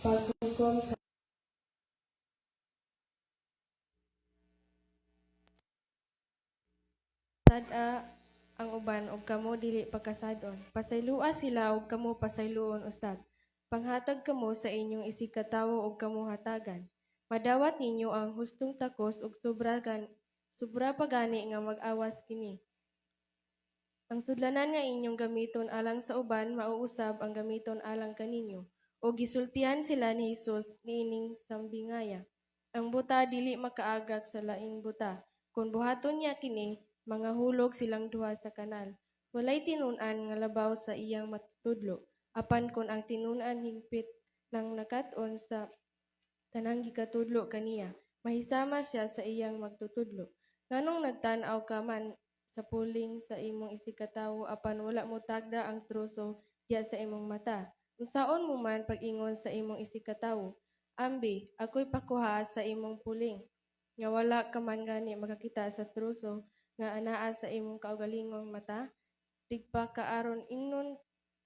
Paghukom sa Sad-a ang uban ug kamo dili pagkasad-on. Pasayloa sila ug kamo pasayloon usab. Panghatag kamo sa inyong isigkatawo ug kamo hatagan. Madawat ninyo ang hustong takos ug sobra pa gani nga mag-awas kini. Ang sudlanan nga inyong gamiton alang sa uban mao usab ang gamiton alang kaninyo. O gisultihan sila ni Hesus niining sambingaya. Ang buta dili makaagak sa laing buta. Kung buhaton niya kini, mangahulog silang duha sa kanal. Walay tinun-an nga labaw sa iyang matutudlo. Apan kon ang tinun-an hingpit nang nakat-on sa tanang gikatudlo kaniya, mahisama siya sa iyang magtutudlo. Nganong nagtan-aw ka man sa puling sa imong isigkatawo apan wala mo tagda ang troso diha sa imong mata? Unsaon mo man pag-ingon sa imong isigkatawo, "Ambi, ako'y pakuhaa sa imong puling," nga wala ka man gani makakita sa troso nga anaa sa imong kaugalingong mata? Tigpa ka aron ingnon,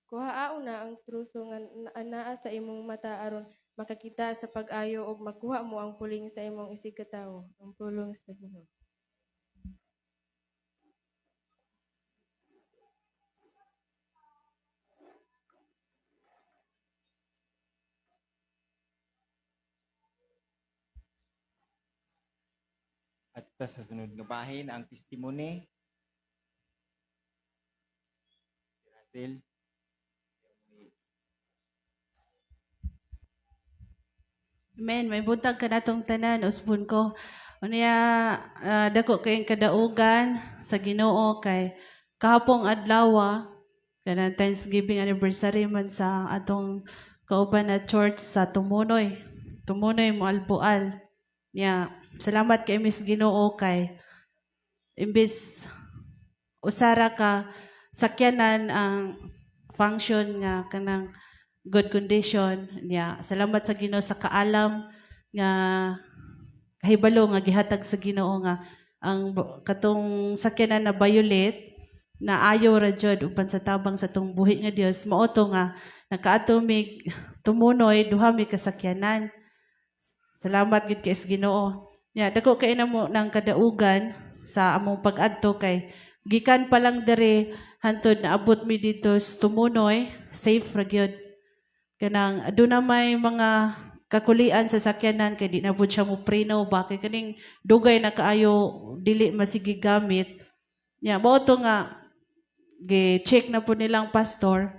kuhaa una ang troso nga anaa sa imong mata aron makakita sa pag-ayo ug makuha mo ang puling sa imong isigkatawo. Ang pulong sa Ginoo. At ito sa sunod nga bahin ang testimony. Si Russell. Amen. May buntag ka natong tanan, usbon ko. Unya, dako kayong kadaugan sa Ginoo kay kahapong adlaw, kanang Thanksgiving anniversary man sa atong kauban na church sa Tumunoy. Tumunoy Moalboal. Nya, salamat kay Miss Ginoo kay imbis usara ka sakyanan ang function nga kanang good condition niya. Salamat sa Ginoo sa kaalam nga kahibalo nga gihatag sa Ginoo nga ang katong sakyanan na violet na ayo ra jud uban sa tabang sa tong buhi nga Dios, mao to nga nakaadto mig Tumunoy, duha mi kasakyanan. Salamat gid kay sa Ginoo. Ya, dako kay namo ng kadaugan sa among pag-adto kay gikan pa lang dere hantod naabot mi dito sa Tumunoy, safe ra gyud. Kanang aduna may mga kakulian sa sakyanan kay di na pud siya mo preno ba kay kaning dugay na kaayo dili masigi gamit. Ya, mao to nga gi-check na po nilang pastor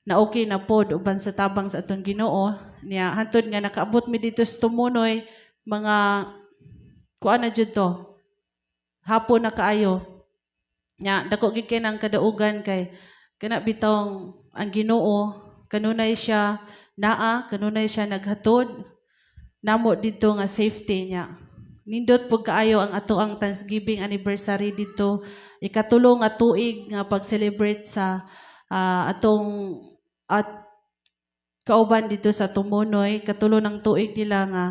na okay na pod uban sa tabang sa atong Ginoo. Niya hantod nga nakaabot mi dito sa Tumunoy, mga kuan na jud to, hapon na kaayo. Nya dako gid kay nang kadaugan kay kana bitong ang Ginoo kanunay siya naa, kanunay siya naghatod namo didto nga safety niya. Nindot pud kaayo ang ato ang Thanksgiving anniversary didto, ikatulo nga tuig nga pag-celebrate sa atong at kauban dito sa Tumunoy, katulo ng tuig nila nga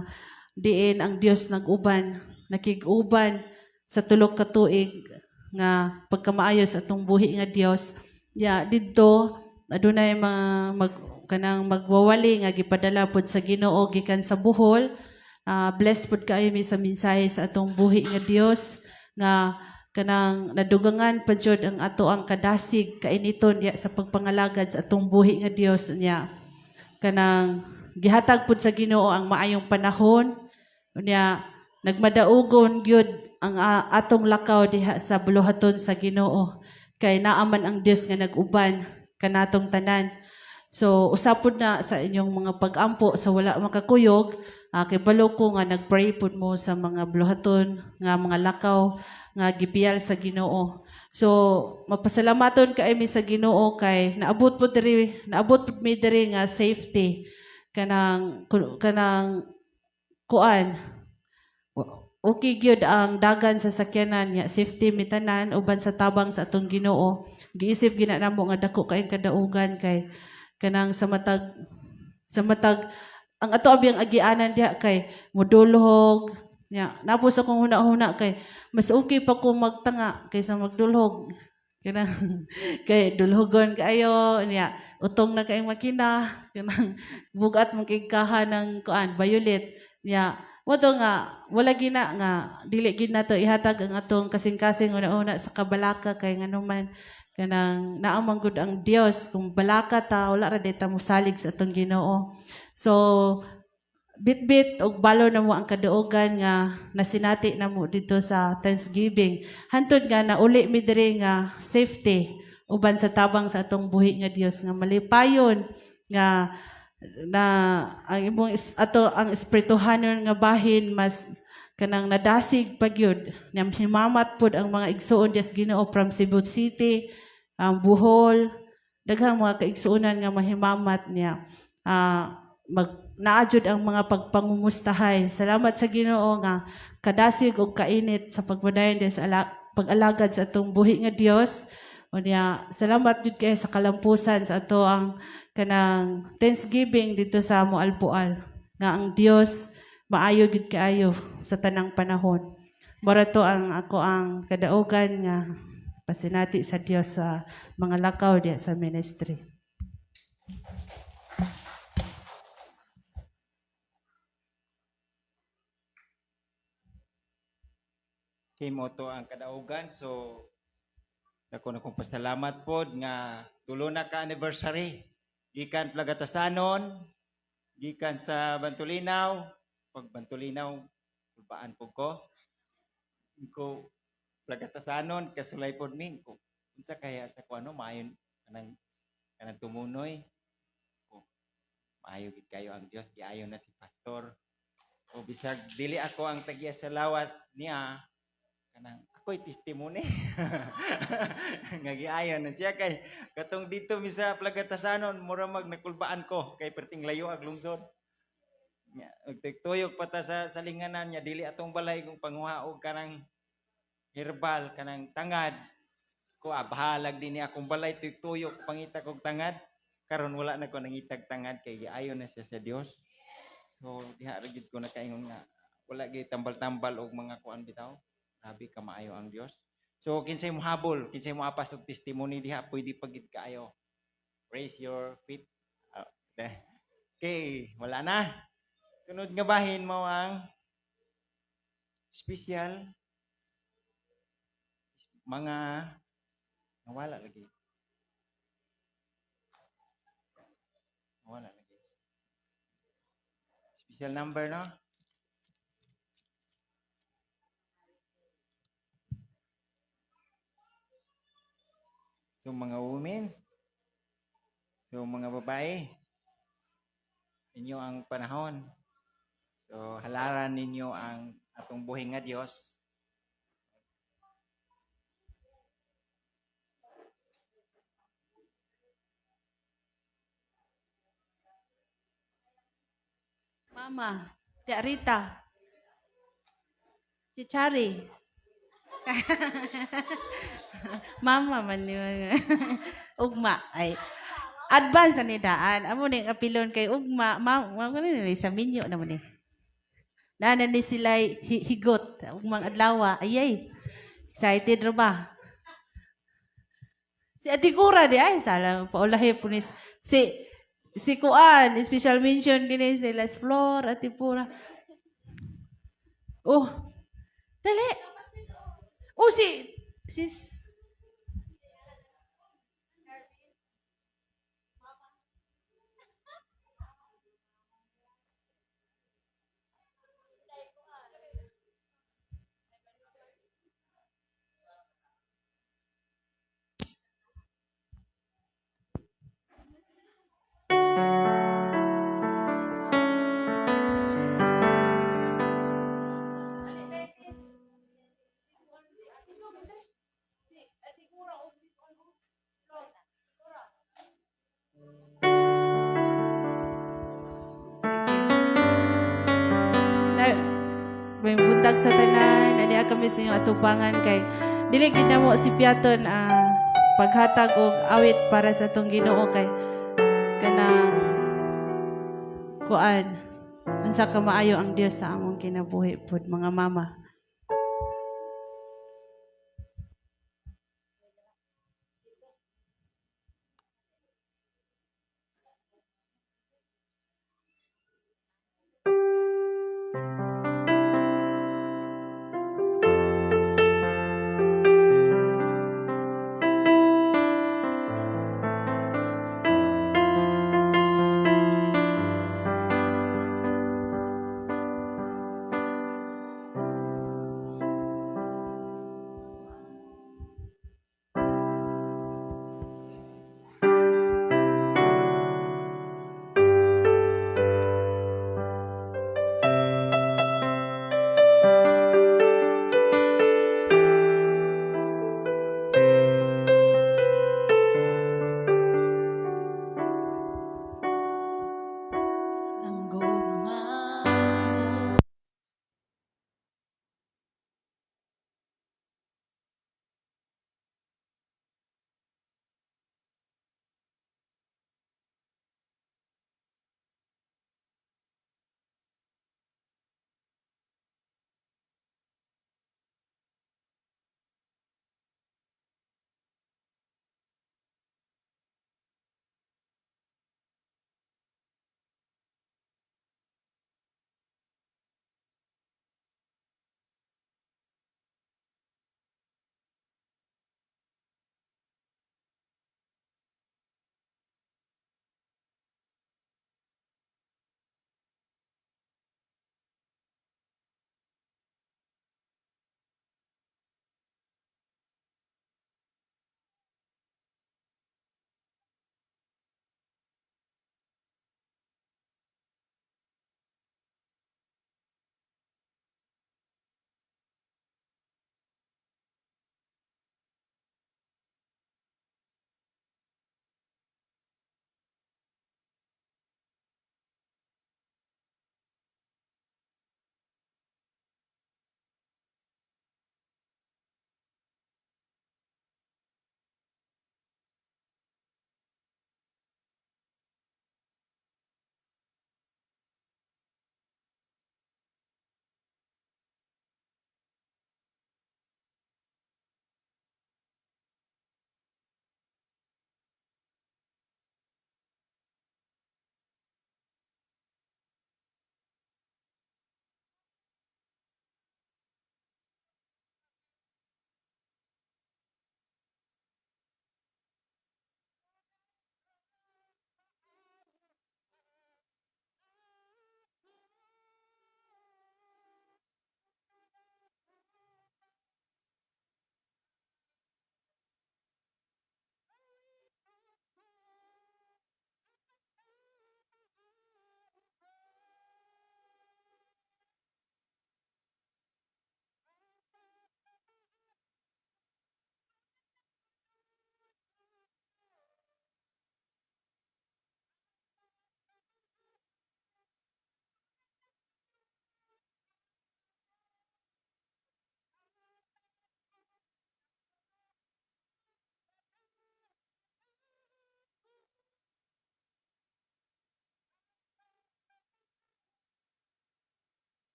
diin ang Dios nag-uban, nakig-uban sa tulok ka tuig nga pagkamaayo sa atong buhi nga Dios. Ya, didto adunay mga mag kanang magwawali nga gipadala pod sa Ginoo gikan sa Bohol. Bless pod kaayo mi sa mensahe sa atong buhi nga Dios nga kanang nadugangan pa jud ang ato ang kadasig kainiton diya sa pagpangalagad sa atong buhi nga Dios. Nya kanang gihatag pud sa Ginoo ang maayong panahon. Unya nagmadaugon gyud ang atong lakaw diha sa buluhaton sa Ginoo kay naaman ang Dios nga nag-uban kanatong tanan. So usapod na sa inyong mga pag-ampo sa wala makakuyog, kay balo ko nga nagpray pud mo sa mga buluhaton nga mga lakaw nga gibiyal sa Ginoo. So mapasalamaton kay mi sa Ginoo kay naabot pud diri, naabot pud mi diri nga safety, kanang kanang kuan, okay gyud ang dagan sa sakyanan nya, safety mi tanan uban sa tabang sa atong Ginoo. Giisip gina namo nga dako kayong kadaugan kay kanang sa matag ang ato abiyang agianan diha kay mudulhog nya. Napos akong huna-huna kay mas okay pa ko magtanga kaysa magdulhog. Kanang kay dulhugon kaayo niya, utong na kayong makina, kanang bugat mong kigkaha ng kuan violet niya. Mo to nga wala gina nga dili gid nato ihatag ang atong kasing-kasing una-una sa kabalaka kay nganuman kanang naa man gud ang Dios. Kung balaka ta, wala ra ta mosalig sa atong Ginoo. So bitbit og balo na mo ang kadaugan nga nasinati na mo dito sa Thanksgiving. Hantod nga nauli mi diri nga safety uban sa tabang sa atong buhi nga Dios, nga malipayon nga na ang imong ato ang espirituhanon nga bahin mas kanang nadasig pagyud. Nyam himamat pod ang mga igsuon Dios Ginoo from Cebu City, ang Bohol, daghang mga kaigsuonan nga mahimamat niya. Mag naajud ang mga pagpangumustahay. Salamat sa Ginoo nga kadasig og kainit sa pagpadayon diha sa pag-alagad sa atong buhi nga Dios. Unya, salamat jud kay sa kalampusan sa ato ang kanang Thanksgiving dito sa Moalboal nga ang Dios maayo gyud kaayo sa tanang panahon. Mora to ang ako ang kadaugan nga pasinati sa Dios sa mga lakaw diha sa ministry. Kay mo to ang kadaugan. So dako na kong pasalamat pod nga tulo na ka anniversary. Gikan Plagatasanon, gikan sa Bantulinaw, pag Bantulinaw kulbaan po ko. Ko Plagatasanon kasulay pod mi ko. Unsa kaya sa ko ano maayon kanang kanang tumunoy. Ko maayo gid kayo ang Dios, giayo na si pastor. O bisag dili ako ang tagiya sa lawas niya, kanang ako'y testimony nga giayon na siya kay katong dito mi sa Plagatasanon mura mag nakulbaan ko kay perting layo ag lungsod. Nya tuyok pa ta sa salinganan nya dili atong balay kung panguha og kanang herbal kanang tangad ko, bahalag din ni akong balay, tuyok pangita kog tangad. Karon wala na ko nangitag tangad kay giayon na siya sa Dios. So diha ra gyud ko nakaingon nga wala gyud tambal-tambal og mga kuan bitaw. Grabe ka maayo ang Dios. So kinsay mo habol, kinsay mo apas og testimony diha, pwede pa gid kaayo. Raise your feet. Okay, wala na. Sunod nga bahin mo ang special mga nawala lagi. Nawala lagi. Special number, no? So mga women's, so mga babae, inyo ang panahon. So halaran ninyo ang atong buhi nga Dios. Mama, Tia Rita, Chichari. Mama man ni mga ugma ay advance na ni daan. Amo ni ang apilon kay ugma, ma ma ni sa minyo na mo ni. Nana ni sila higot ugmang adlaw. Ayay. Excited ra ba? Si Ate Cura di ay sala paulahi po ni si Kuan, special mention din ni si Las Flor, Ate Pura. Oh. Dali. Oh, si sis. Na, may buntag sa tanan, ani kami sa inyong atubangan kay dili gid namo si Piaton paghatag og awit para sa atong Ginoo kay kanang kuan unsa ka maayo ang Dios sa among kinabuhi pod, mga mama.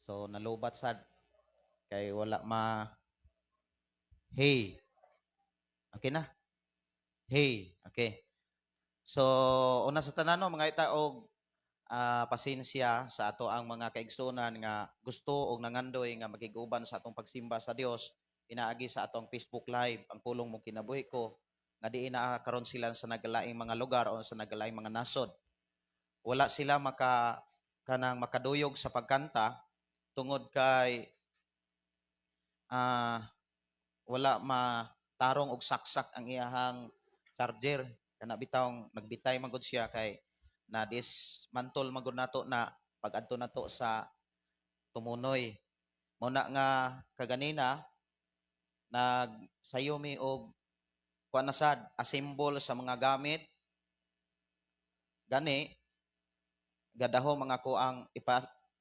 So nalobat sad kay wala ma. Hey. Okay na. Hey, okay. So una sa tanan, no, mga ita og pasensya sa ato ang mga kaigsuonan nga gusto og nangandoy nga makig-uban sa atong pagsimba sa Dios pinaagi sa atong Facebook Live, Ang Pulong Mo Kinabuhi Ko, nga diin naa karon sila sa nagalaing mga lugar o sa nagalaing mga nasod. Wala sila maka kanang makaduyog sa pagkanta tungod kay wala matarong og saksak ang iyahang charger, kana bitawng nagbitay man gud siya kay na dismantle man gud nato na pag-adto nato sa Tumunoy. Mo na nga kaganina nagsayo mi og kuan na sad, assemble sa mga gamit, gani gadaho mga ko ang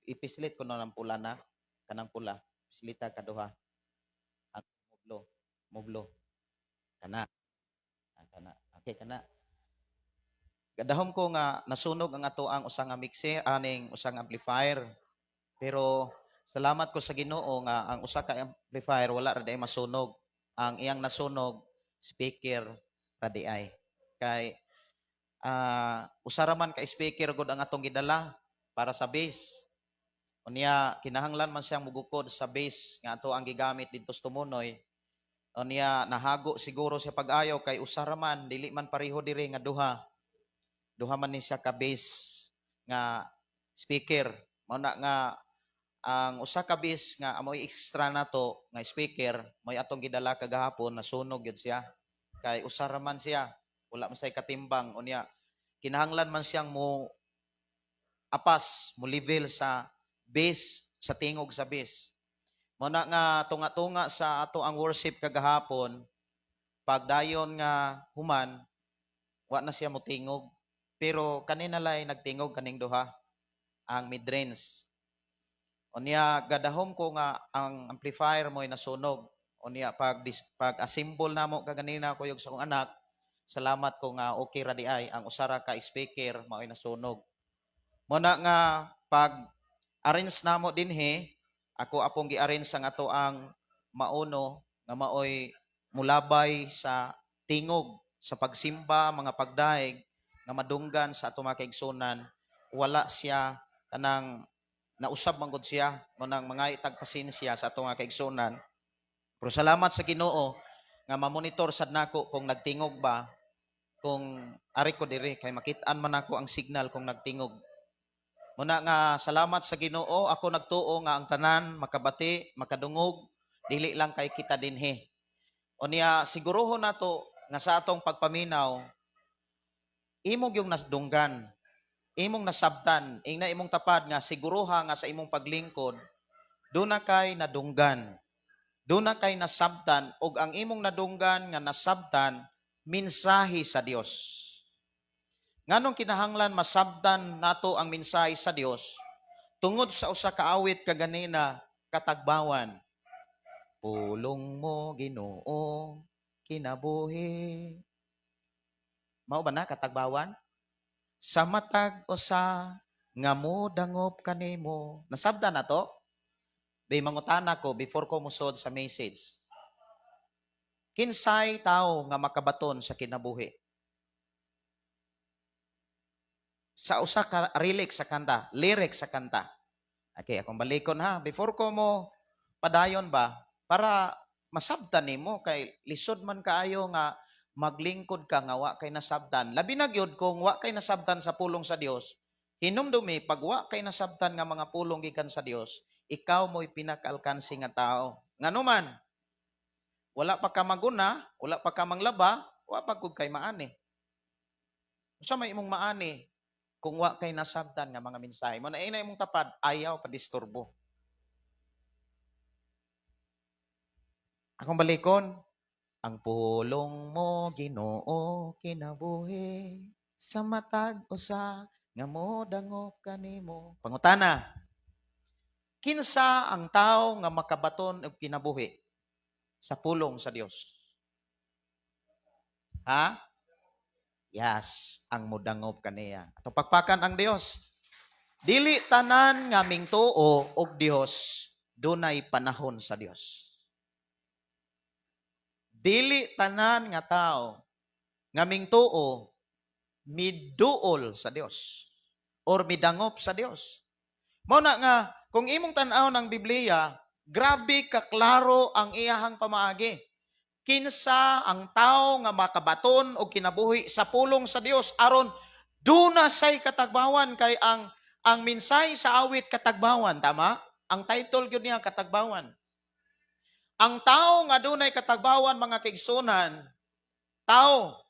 ipislit ko na ng pula na kanang pula, pislita kaduha ang mublo mublo kana. Ah, kana, okay, kana gadahom ko nga nasunog ang ato ang usa nga mixer aning usa nga amplifier, pero salamat ko sa Ginoo nga ang usa ka amplifier wala ra diay masunog. Ang iyang nasunog, speaker ra diay, kay usa ra man ka speaker gud ang atong gidala para sa bass. Unya kinahanglan man siyang mugukod sa bass nga ato ang gigamit didto sa Tumunoy. Unya nahago siguro siya pag-ayo kay usa ra man, dili man pareho diri nga duha. Duha man ni siya ka bass nga speaker. Mao na nga ang usa ka bass nga amoy extra nato nga speaker mo'y atong gidala kagahapon, nasunog gyud siya kay usa ra man siya, wala man say katimbang. Unya kinahanglan man siyang mo apas, mo level sa bass, sa tingog sa bass. Mao na nga tunga-tunga sa ato ang worship kagahapon, pagdayon nga human, wa na siya motingog, pero kanina lay nagtingog kaning duha, ang mid-range. Unya gadahom ko nga ang amplifier mo'y nasunog. Unya pag assemble namo kaganina, kuyog sa akong anak, salamat ko nga okay ra di ay ang usa ra ka speaker mao'y nasunog. Mo na nga pag arrange namo dinhi, ako apong gi-arrange ang ato ang mauno nga maoy mulabay sa tingog sa pagsimba, mga pagdaig nga madunggan sa ato mga kaigsunan. Wala siya kanang nausab man gud siya mo nang mga itag pasensya sa ato mga kaigsunan. Pero salamat sa Ginoo nga mamonitor sad nako kung nagtingog ba kung ari ko diri, kay makit-an man nako ang signal kung nagtingog. Muna nga salamat sa Ginoo, ako nagtuo nga ang tanan makabati, makadungog, dili lang kay kita dinhi. Unya siguruhon nato nga sa atong pagpaminaw, imong yung nasdunggan, imong nasabtan, ingna imong tapad nga siguruha nga sa imong paglingkod, duna kay nadunggan. Duna kay nasabtan, ug ang imong nadunggan nga nasabtan, mensahe sa Dios. Nganong kinahanglan masabtan nato ang mensahe sa Dios? Tungod sa usa ka awit kaganina, Katagbawan. Pulong mo, Ginoo, kinabuhi. Mao ba na Katagbawan? Sa matag usa nga mo dangop kanimo. Nasabtan na to? Bay, mangutana ko before ko musod sa message. Kinsay tao nga makabaton sa kinabuhi? Sa usa ka lyric sa kanta, lyric sa kanta. Okay, akong balikon ha. Before ko mo padayon ba, para masabtan nimo, kay lisod man kaayo nga maglingkod ka nga wa kay nasabtan. Labi na gyud kung wa kay nasabtan sa pulong sa Dios. Hinumdumi, pag wa kay nasabtan nga mga pulong gikan sa Dios, ikaw mo'y pinakaalkansi nga tao. Ngano man, wala pa ka maguna, wala pa ka manglaba, wa pa gud kay maani. Unsa may imong maani kung wa kay nasabtan nga mga mensahe? Mo na ina imong tapad, ayaw pa disturbo. Akong balikon, ang pulong mo, Ginoo, kinabuhi sa matag usa nga mo dangop kanimo. Pangutana, kinsa ang tao nga makabaton og kinabuhi sa pulong sa Dios? Ha? Yes, ang mudangop kaniya. Ato pakpakan ang Dios. Dili tanan nga mingtuo og Dios dunay panahon sa Dios. Dili tanan nga tao nga mingtuo miduol sa Dios or midangop sa Dios. Mao na nga kung imong tan-aw ng Biblia, grabe ka klaro ang iyahang pamaagi. Kinsa ang tao nga makabaton og kinabuhi sa pulong sa Dios aron duna say katagbawan, kay ang mensahe sa awit katagbawan, tama? Ang title gyud niya katagbawan. Ang tao nga dunay katagbawan, mga kaigsunan, tao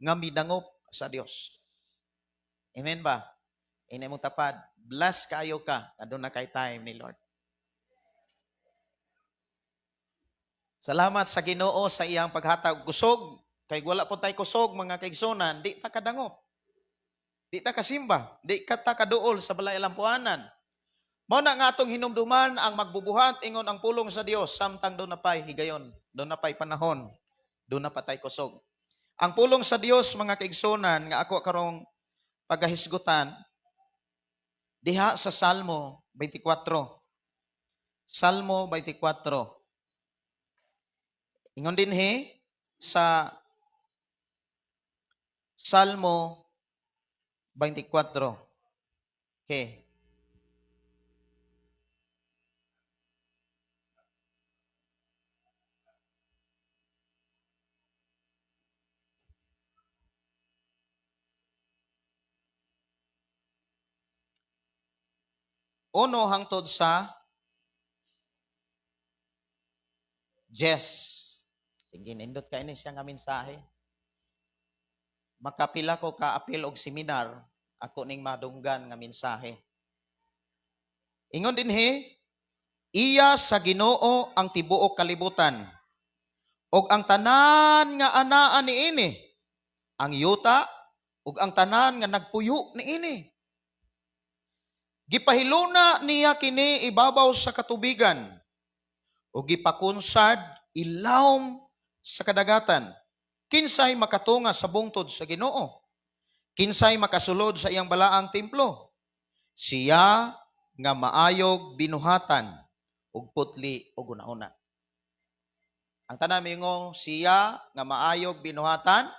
nga midangop sa Dios. Amen ba? Ina mong tapad, bless kayo ka nga duna kay time ni Lord. Salamat sa Ginoo sa iyang paghatag og kusog. Kay wala po tay kusog, mga kaigsunan, di ta kadangop. Di ta kasimba, di ka ta kaduol sa balay alampuanan. Mao na nga atong hinumduman ang magbubuhat ingon ang pulong sa Dios samtang duna pay higayon, duna pay panahon, duna pa tay kusog. Ang pulong sa Dios, mga kaigsunan, nga ako karong pagahisgutan diha sa Salmo 24. Salmo 24. Ingon dinhi sa Salmo 24. Okay. 1 hangtod sa 10. Sige, nindot kay ni siya nga mensahe. Makapila ko ka-apil og seminar, ako ning madunggan nga mensahe. Ingon dinhi, iya sa Ginoo ang tibuok kalibutan ug ang tanan nga anaa niini, ang yuta ug ang tanan nga nagpuyo niini. Gipahiluna niya kini ibabaw sa katubigan ug gipakunsad ilawom sa kadagatan. Kinsay makatunga sa bungtod sa Ginoo? Kinsay makasulod sa iyang balaang templo? Siya nga maayog binuhatan ug putli og hunahuna. Ang tanan mingong, siya nga maayog binuhatan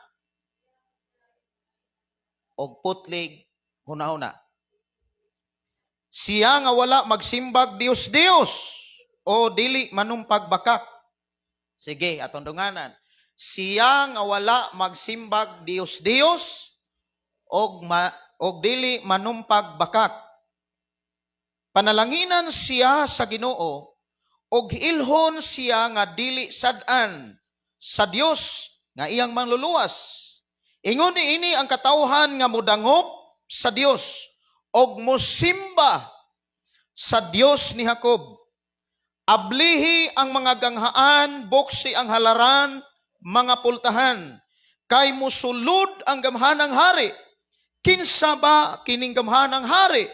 og putlig hunahuna. Siya nga wala magsimbag Dios Dios o dili manumpag bakak. Sige, atong dunganan. Siya nga wala magsimbag Dios Dios og dili manumpag bakak. Panalanginan siya sa Ginoo og ilhon siya nga dili sad-an sa Dios nga iyang manluluwas. Ingon niini ang katawhan nga mudangop sa Dios og mosimba sa Dios ni Jacob. Ablihi ang mga ganghaan, buksi ang halaran, mga pultahan. Kay musulod ang gamhanang hari. Kinsa ba kining gamhanang hari?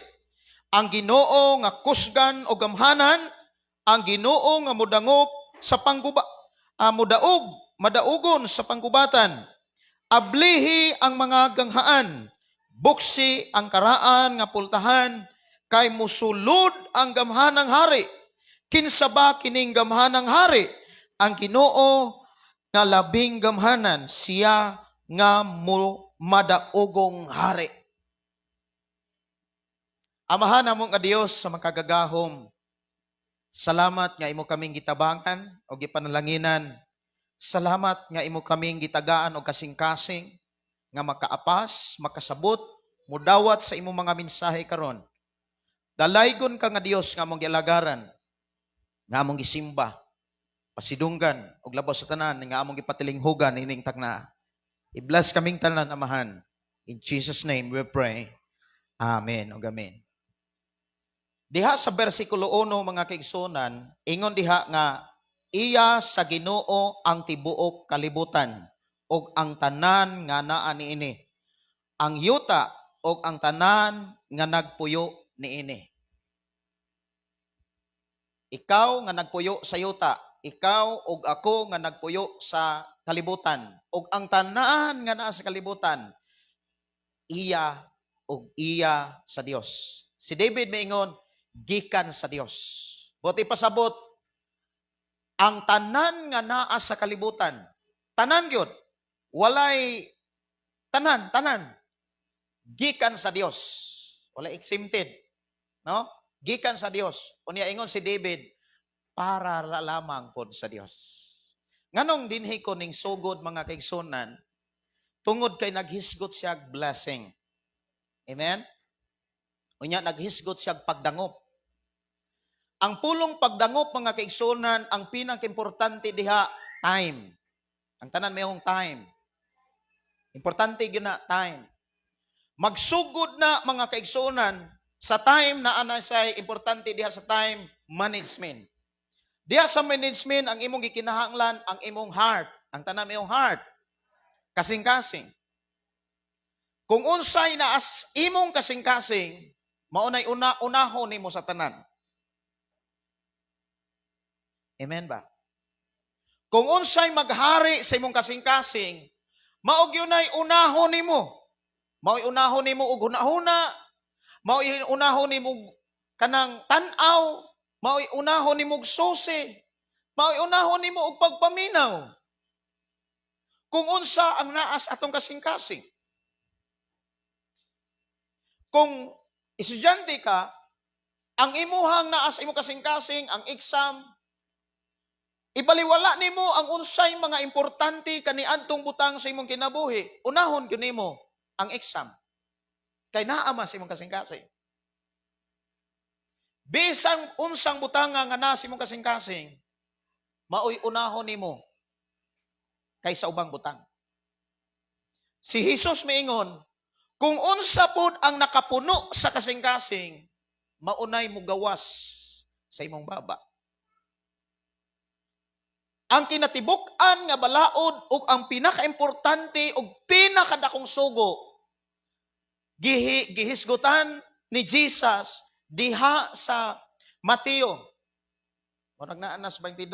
Ang Ginoo nga kusgan o gamhanan, ang Ginoo nga mudangop sa pangguba, mudaog, madaugon sa panggubatan. Ablihi ang mga ganghaan, buksi ang karaan nga pultahan, kay musulod ang gamhanang hari. Kinsa ba kining gamhanang hari? Ang Ginoo nga labing gamhanan, siya nga mo madaogong hari. Amahan namo nga Dios sa makagagahom, salamat nga imo kaming gitabangan o gipanalanginan. Salamat nga imo kaming gitagaan og kasing-kasing nga makaapas, makasabot, mudawat sa imong mga mensahe karon. Dalaygon ka nga Dios nga among gialagaran, nga among gisimba, pasidunggan og labaw sa tanan nga among gipatilinghugan ining takna. I-bless kaming tanan, Amahan. In Jesus' name we pray. Amen ug amen. Diha sa bersikulo 1, mga kaigsunan, ingon diha nga iya sa Ginoo ang tibuok kalibutan ug ang tanan nga naa niini. Ang yuta ug ang tanan nga nagpuyo niini. Ikaw nga nagpuyo sa yuta, ikaw ug ako nga nagpuyo sa kalibutan, ug ang tanan nga naa sa kalibutan, iya ug iya sa Dios. Si David miingon, gikan sa Dios. Buot ipasabot, ang tanan nga naa sa kalibutan, tanan gyud, walay tanan, tanan, gikan sa Dios. Walay exempted. No? Gikan sa Dios. Unya ingon si David, para lamang pod sa Dios. Nganong dinhi ko ning sugod, mga kaigsunan? Tungod kay naghisgot siya blessing. Amen? Unya naghisgot siya pagdangop. Ang pulong pagdangop, mga kaigsunan, ang pinaka-importante diha, time. Ang tanan mayong time. Importante gyud na time. Magsugod na, mga kaigsunan, sa time na ana say importante diha sa time management. Diha sa management, ang imong gikinahanglan ang imong heart. Ang tanan mayong heart. Kasing-kasing. Kung unsay naa sa imong kasing-kasing, maunay una unahon nimo sa tanan. Amen ba? Kung unsay maghari sa imong kasing-kasing, mao gyunay unahon nimo. Mao'y unahon nimo og hunahuna, mao'y unahon nimo og kanang tan-aw, mao'y unahon nimo og susi, mao'y unahon nimo og pagpaminaw. Kung unsa ang naa sa atong kasing-kasing. Kung estudyante ka, ang imuhang naa sa imong kasing-kasing, ang exam, ibaliwala nimo ang unsay mga importante kaniadtong butang sa imong kinabuhi. Unahon gyud nimo ang exam. Kay naa man sa imong kasing-kasing. Bisang unsang butanga nga naa sa imong kasing-kasing, maoy unahon nimo kaysa ubang butang. Si Jesus miingon, kung unsa pod ang nakapuno sa kasing-kasing, maunay mugawas sa imong baba. Ang kinatibuk-an nga balaod ug ang pinakaimportante ug pinakadakong sugo gihisgutan ni Jesus diha sa Mateo. Murag naa na sa 22.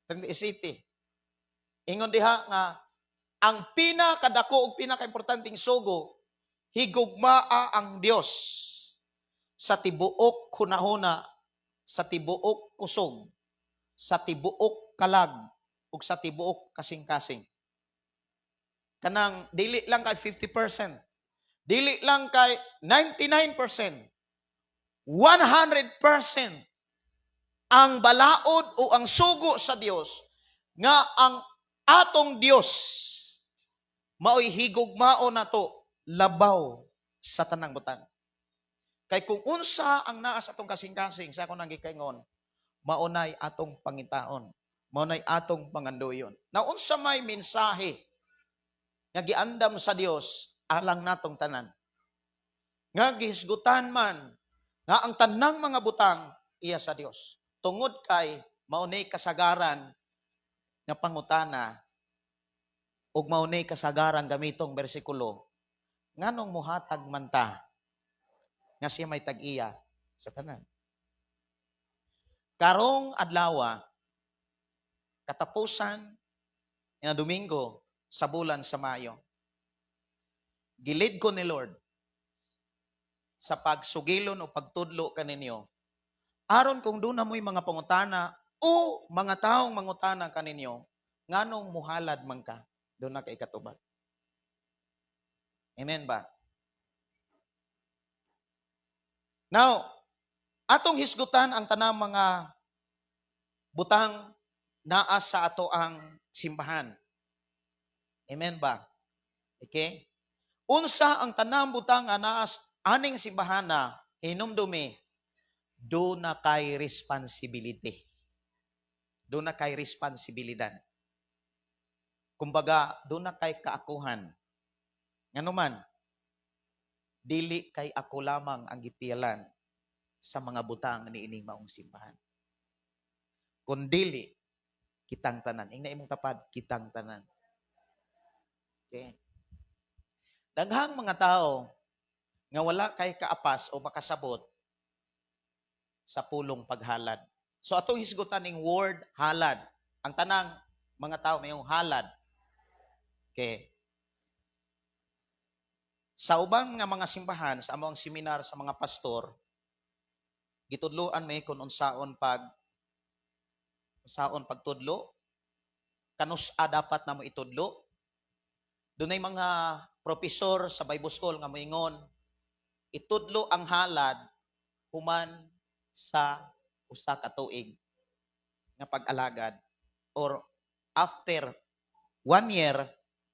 37. Ingon diha nga ang pinakadako ug pinakaimportanteng sugo, higugmaa ang Dios sa tibuok hunahuna, sa tibuok kusog, sa tibuok kalag ug sa tibuok kasing-kasing. Kanang dili lang kay 50%, dili lang kay 99%, 100% ang balaod o ang sugo sa Dios nga ang atong Dios mao'y higugmao nato labaw sa tanang butang. Kay kung unsa ang naa sa atong kasing-kasing, sa ako nang gikaingon, maunay atong pangitaon, maunay atong pangandoyon. Na unsa may mensahe nga giandam sa Dios alang natong tanan? Nga gihisgutan man nga ang tanang mga butang iya sa Dios. Tungod kay maunay kasagaran nga pangutana ug maunay kasagaran gamitong bersikulo, nganong muhatag man ta nga siya may tag-iya sa tanan? Karong adlaw, katapusan nga Domingo sa bulan sa Mayo, gi-lead ko ni Lord sa pagsugilon o pagtudlo kaninyo aron kung duna mo'y mga pangutana o mga taong mangutana kaninyo nganong muhalad man ka, duna kay katubag. Amen ba? Now, atong hisgutan ang tanang mga butang naa sa ato ang simbahan. Amen ba? Okay? Unsa ang tanang butang nga naa aning simbahan na hinumdumi, duna kay responsibility. Duna kay responsibilidad. Kumbaga, duna kay kaakuhan. Nganuman, dili kay ako lamang ang gipiyalan sa mga butang niining maong simbahan. Kun dili, kitang tanan. Ingna imong tapad, kitang tanan. Okay. Daghang mga tao nga wala kay kaapas o makasabot sa pulong paghalad. So atong hisgutan ning word halad. Ang tanang mga tao mayong halad. Okay. Sa uban nga mga simbahan, sa among seminar sa mga pastor, gitudloan may kung unsaon pagtudlo, kanus-a dapat na mo itudlo. Dunay mga profesor sa Bible School nga moingon, itudlo ang halad human sa usa ka tuig nga pag-alagad or after one year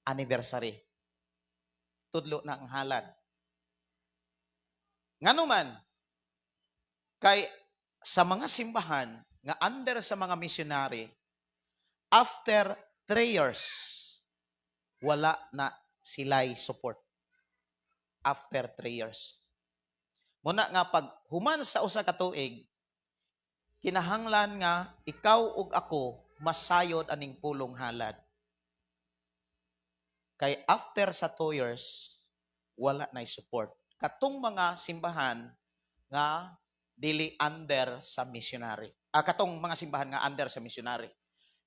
anniversary. Tudlo na ang halad. Ngano man, kay sa mga simbahan nga under sa mga missionary, after 3 years, wala na sila'y support. After 3 years. Muna nga pag human sa usa ka tuig, kinahanglan nga ikaw ug ako masayod aning pulong halad. Kay after sa 2 years, wala na support. Katong mga simbahan nga dili under sa missionary. Ah, katong mga simbahan nga under sa missionary.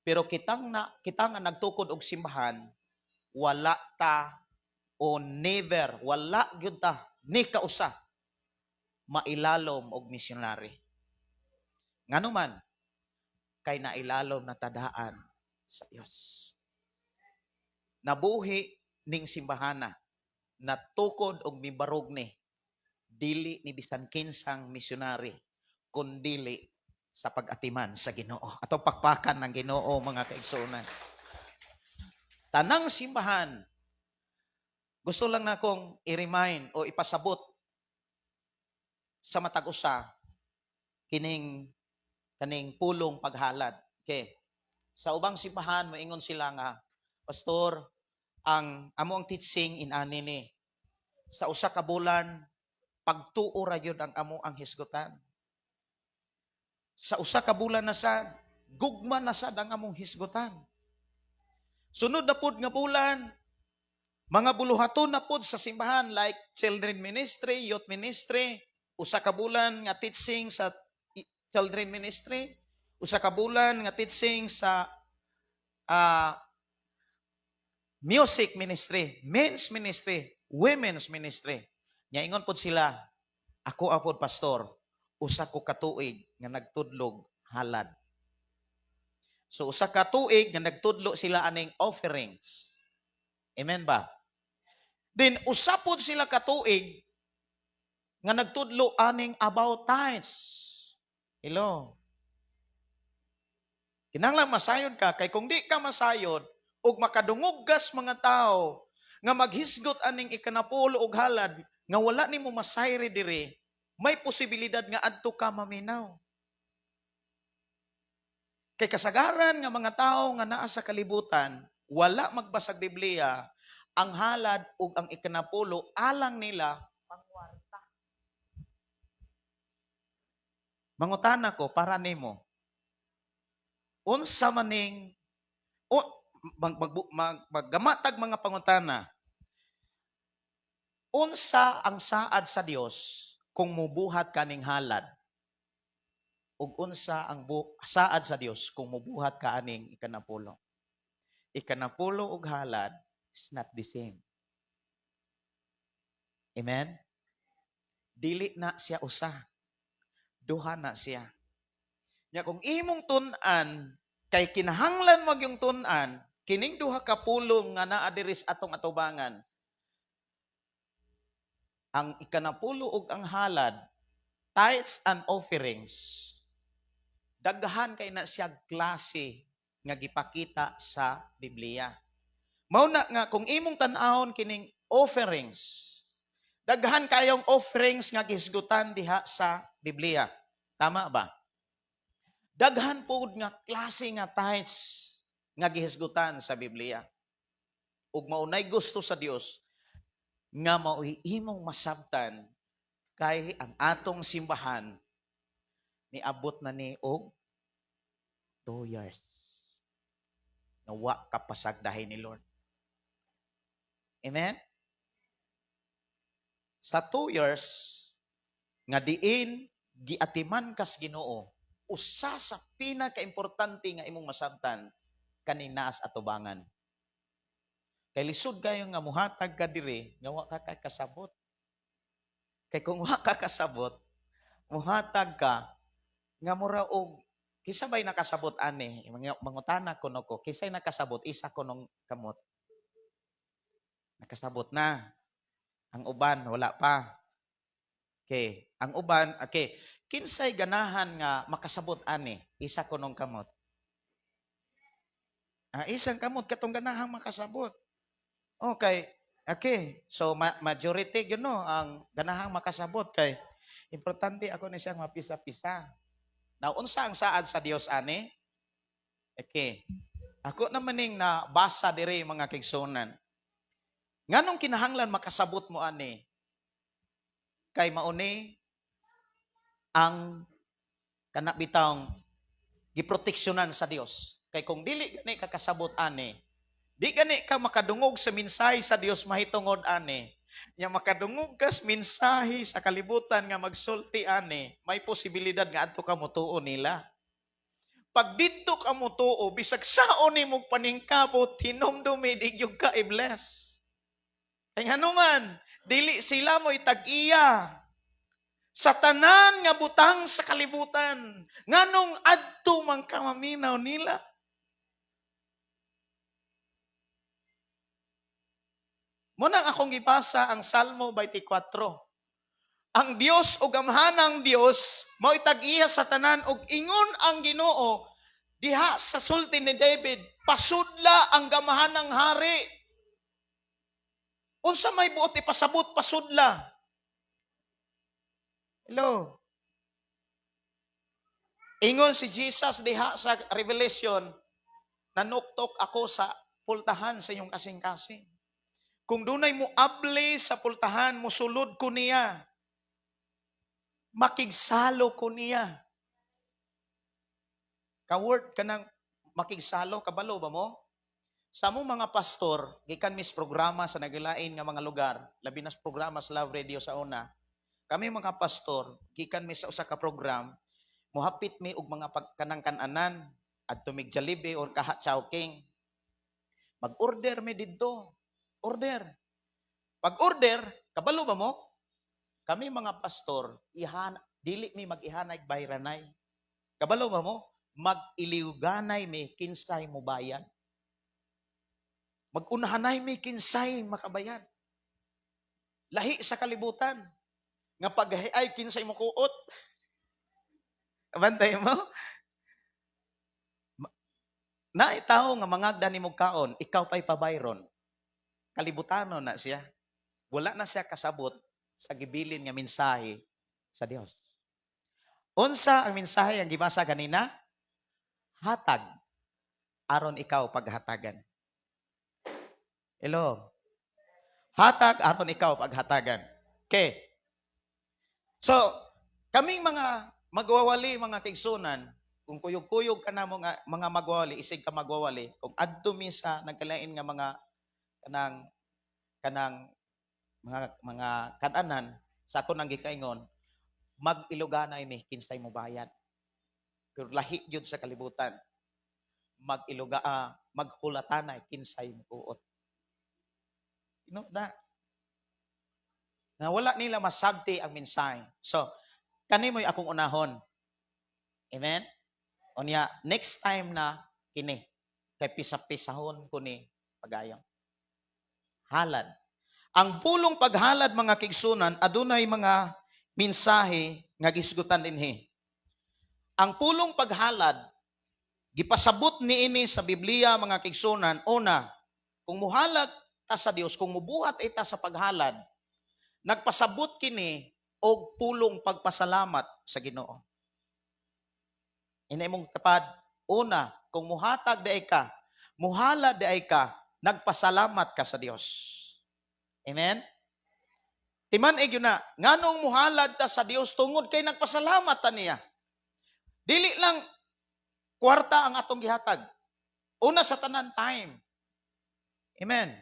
Pero kita nga nagtukod og simbahan, wala ta o never, wala gyud ta ni kausa mailalom og missionary. Ngano man, kay nailalom na tadaan sa Dios. Nabuhi ning simbahana, natukod og mibarog ni, dili ni bisan kinsang missionary, kundili sa pag-atiman sa Ginoo. Atong pakpakan ng Ginoo, mga kaigsuonan. Tanang simbahan, gusto lang na akong i-remind o ipasabot sa matag usa kining kaning pulong paghalad. Okay. Sa ubang simbahan moingon sila nga, "Pastor, ang amo ang teaching inani ni. Sa usa ka bulan, pagtuo ra gyud ang amo ang hisgutan. Sa usa ka bulan na sad, gugma na sad ang among hisgutan. Sunod na pud nga bulan, mga buluhaton na pud sa simbahan like children ministry, youth ministry, usa ka bulan nga teaching sa children ministry, usa ka bulan nga teaching sa music ministry, men's ministry, women's ministry." Nya ingon pod sila, "Ako apod, pastor, usa ko ka tuig nga nagtudlog halad." So usa ka tuig nga nagtudlo sila aning offerings. Amen ba? Then usa pod sila ka tuig nga nagtudlo aning about tithes. Hello. Kinahanglan masayod ka kay kung di ka masayod ug makadungog kas mga tao nga maghisgot aning ikanapulo og halad nga wala nimo masayri diri, may posibilidad nga adto ka maminaw. Kay kasagaran nga mga tao nga naa sa kalibutan, wala magbasag Biblia, ang halad ug ang ikanapulo alang nila pangwarta. Mangutana ko para nimo. Unsa maning o, mag, mag, mag, maggamatag mga pangutana. Unsa ang saad sa Dios kung mubuhat kaning halad? Ug unsa ang saad sa Dios kung mubuhat ka aning ikanapulo? Ikanapulo ug halad is not the same. Amen? Dili na siya usa. Duha na siya. Nya kung imong tun-an, kay kinahanglan mag yung tun-an, kining duha ka pulong nga naa diri sa atong atubangan, ang ikanapulo ug ang halad, tithes and offerings, daghan kay na siya klase nga gipakita sa Biblia. Mao na nga kung imong tan-awon kining offerings, daghan kayong offerings nga gihisgutan diha sa Biblia. Tama ba? Daghan pud nga klase nga tithes nga gihisgutan sa Biblia. Ug maunay gusto sa Dios nga mao'y imong masabtan kay ang atong simbahan niabot na ni og 2 years nga wa kapasagdahin ni Lord. Amen? Sa 2 years nga diin giatiman kas Ginoo, usa sa pinakaimportante nga imong masabtan kaning naas atubangan. Kay lisod kayo nga muhatag ka diri nga wa ka kay kasabot. Kay kung wa ka kasabot, muhatag ka nga mura og kinsa bay nakasabot ani? Mangutana kuno ko, kinsay nakasabot? Isa kunong kamot. Nakasabot na. Ang uban wala pa. Okay, ang uban, okay. Kinsay ganahan nga makasabot ani? Isa kunong kamot. Ah, isang kamot katong ganahang makasabot. Okay. Okay. So majority gyud no ang ganahang makasabot kay importante ako ni siyang mapisa-pisa. Now unsa ang saad sa Dios ani? Okay. Ako naman ning nabasa diri, mga kaigsuonan. Nganong kinahanglan makasabot mo ani? Kay mauni ang kana bitawng giproteksyonan sa Dios. Kay kung dili gani ka kasabot ani, di gani ka makadungog sa mensahe sa Dios mahitungod ani. Nya makadungog kas mensahe sa kalibutan nga magsulti ani, may posibilidad nga adto ka motuo nila. Pag didto ka motuo, bisag saon nimo paningkabot, hinumdumi di gyud ka i-bless. Kay nganuman, dili sila mo itag-iya sa tanan nga butang sa kalibutan. Nganong adto man ka maminaw nila? Mao nang akong gibasa ang Salmo 24. Ang Dios ug gamhanang Dios mao itag-iya sa tanan ug ingon ang Ginoo diha sa sulti ni David, pasudla ang gamhanang hari. Unsa may buot ipasabot pasudla? Hello. Ingon si Jesus diha sa Revelation, "Nanuktok ako sa pultahan sa inyong kasing-kasing. Kung dunay mo abli sa pultahan, musulod ko niya. Makigsalo ko niya." Ka-word ka ng makigsalo, kabalo ba mo? Sa mo mga pastor, gikan mis programa sa naglain nga mga lugar, labi na sa programa sa Love Radio sa una, kami mga pastor, gikan mi sa usa ka program, muhapit mi og mga pagkanang kananan, adto mig Jollibee or kaha Chowking. Mag-order mi didto. Order. Pag-order, kabalo ba mo? Kami mga pastor, dili mi mag-ihanay bayranay. Kabalo ba mo? Mag-iliuganay mi kinsay mo bayad. Mag-unahanay mi kinsay makabayad. Lahi sa kalibutan. Nga pag ay kinsay mo kuot. Bantay mo? Naay tawo nga mangagda nimo kaon, ikaw pa'y pabayron. Kalibutanon na siya. Wala na siya kasabot sa gibilin nga mensahe sa Dios. Unsa ang mensahe ang gibasa ganina? Hatag aron ikaw paghatagan. Hello. Hatag aron ikaw paghatagan. Okay. So, kaming mga magwawali, mga kaigsunan, kung kuyog-kuyog ka na mo nga, mga magwawali, isig ka magwawali, kung adto mi sa nagkalain nga mga kanang kanang mga kananan sa ako nang gikaingon, mag-iluganay mi kinsay mo bayad. Pero lahi gyud sa kalibutan. Maghulatanay kinsay mo kuot. No, na. Na wala nila masabti ang mensahe. So, kani mo'y akong unahon. Amen? Unya, next time na kini, kay pisa-pisahon ko ni pagayong. Halad. Ang pulong paghalad, mga kaigsunan, adunay mga mensahe nga gisgutan dinhi. Ang pulong paghalad, gipasabot niini sa Biblia, mga kaigsunan, una, kung muhalad ta sa Dios, kung mubuhat ita sa paghalad, nagpasabot kini og pulong pagpasalamat sa Ginoo. Ina imong tapad, una, kung muhatag diay ka, muhalad diay ka, nagpasalamat ka sa Dios. Amen? Timan gyud na, nganong muhalad ta sa Dios? Tungod kay nagpasalamat ta niya. Dili lang kwarta ang atong gihatag. Una sa tanan, time. Amen.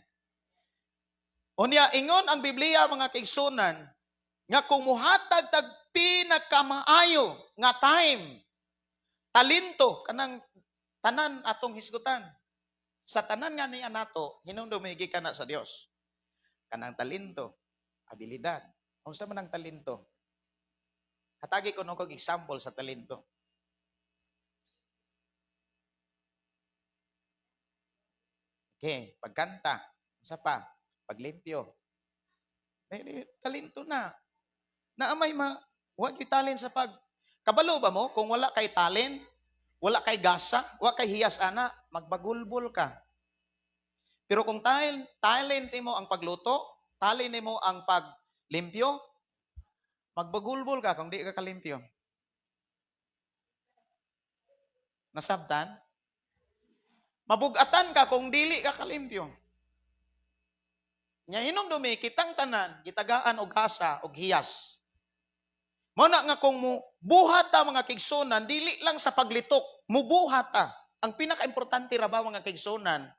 Unya, ingon ang Biblia, mga kaigsunan, nga kung muhatag tag pinakamaayo nga time, talento, kanang tanan atong hisgutan. Sa tanan nga niya nato, hinumdumi gikan na sa Dios. Kanang talento, abilidad. Unsa man ang talento? Hatagi ko kog example sa talento. Okay, pagkanta, unsa pa? Paglimpyo. Eh, talento na. Naamay ma, wa gyud talent sa pag Kabalo ba mo kung wala kay talent, wala kay gasa, wa kay hiyas ana, magbagulbol ka. Pero kung talent nimo ang pagluto, talent nimo ang paglimpyo, magbagulbol ka kung di ka kalimpyo. Nasabtan? Mabugatan ka kung dili ka kalimpyo. Nya hinumdumi kitang tanan gitagaan og gasa og hiyas. Mao na nga kung mo buhat ta, mga kaigsunan, dili lang sa paglitok, mubuhat ta. Ang pinakaimportante ra ba, mga kaigsunan,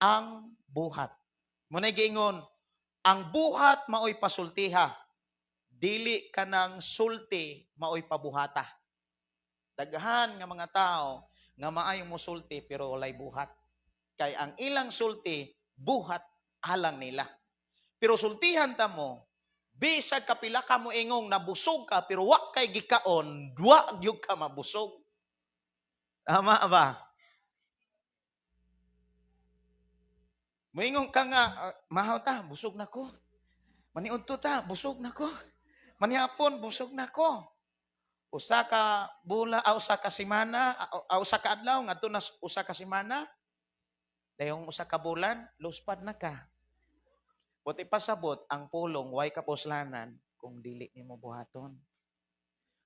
ang buhat. Mao na giingon, ang buhat maoy pasultiha. Dili kanang sulti maoy pabuhata. Daghan nga mga tao nga maayong musulti pero walay buhat. Kay ang ilang sulti, buhat alang nila. Pero sultihan ta mo, bisag kapila ka mo ingong nabusog ka pero wa kay gikaon, wa gyud ka mabusog. Tama ba? Moingon ka nga, "Ah, mahaw ta, busog na ko. Maniudto ta, busog na ko. Manihapon, busog na ko." Usa ka bula, usa ka semana, usa ka adlaw, ngadto na usa ka semana, dayong usa ka bulan, luspad na ka. Buti pasabot, ang pulong, way kapuslanan kung dili nimo buhaton.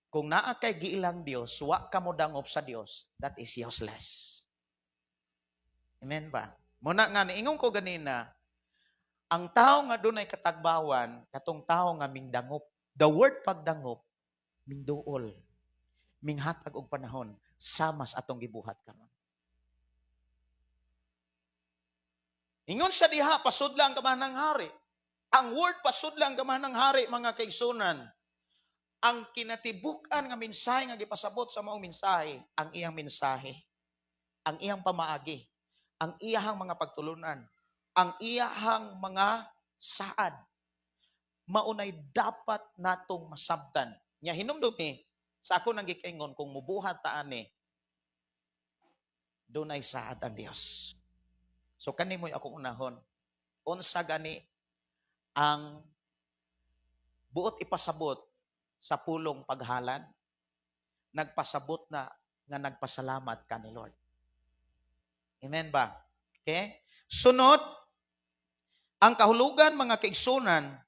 Kung naa kay giilang Dios, wa ka mo dangop sa Dios, that is useless. Amen ba? Muna nga, niingon ko ganina, ang tao nga dunay katagbawan, katong tao nga mingdangop. The word pagdangop, mingduol, minghatag og panahon, samas atong gibuhat karon. Ingon sa diha, pasudla ang gamahan ng hari. Ang word pasudla ang gamahan ng hari, mga kaigsunan, ang kinatibuk-an nga mensahe nga gipasabot sa maong mensahe, ang iyang mensahe, ang iyang pamaagi, ang iyahang mga pagtulunan, ang iyahang mga saad, maunay dapat natong masabtan. Nya hinumdumi, sa ako nang gikaingon, kung mubuhat ta ani, dunay saad ang Dios. So kani mo'y akong unahon. Unsa gani ang buot ipasabot sa pulong paghalad? Nagpasabot na nga nagpasalamat ka ni Lord. Amen ba? Okay? Sunod, ang kahulugan, mga kaigsunan,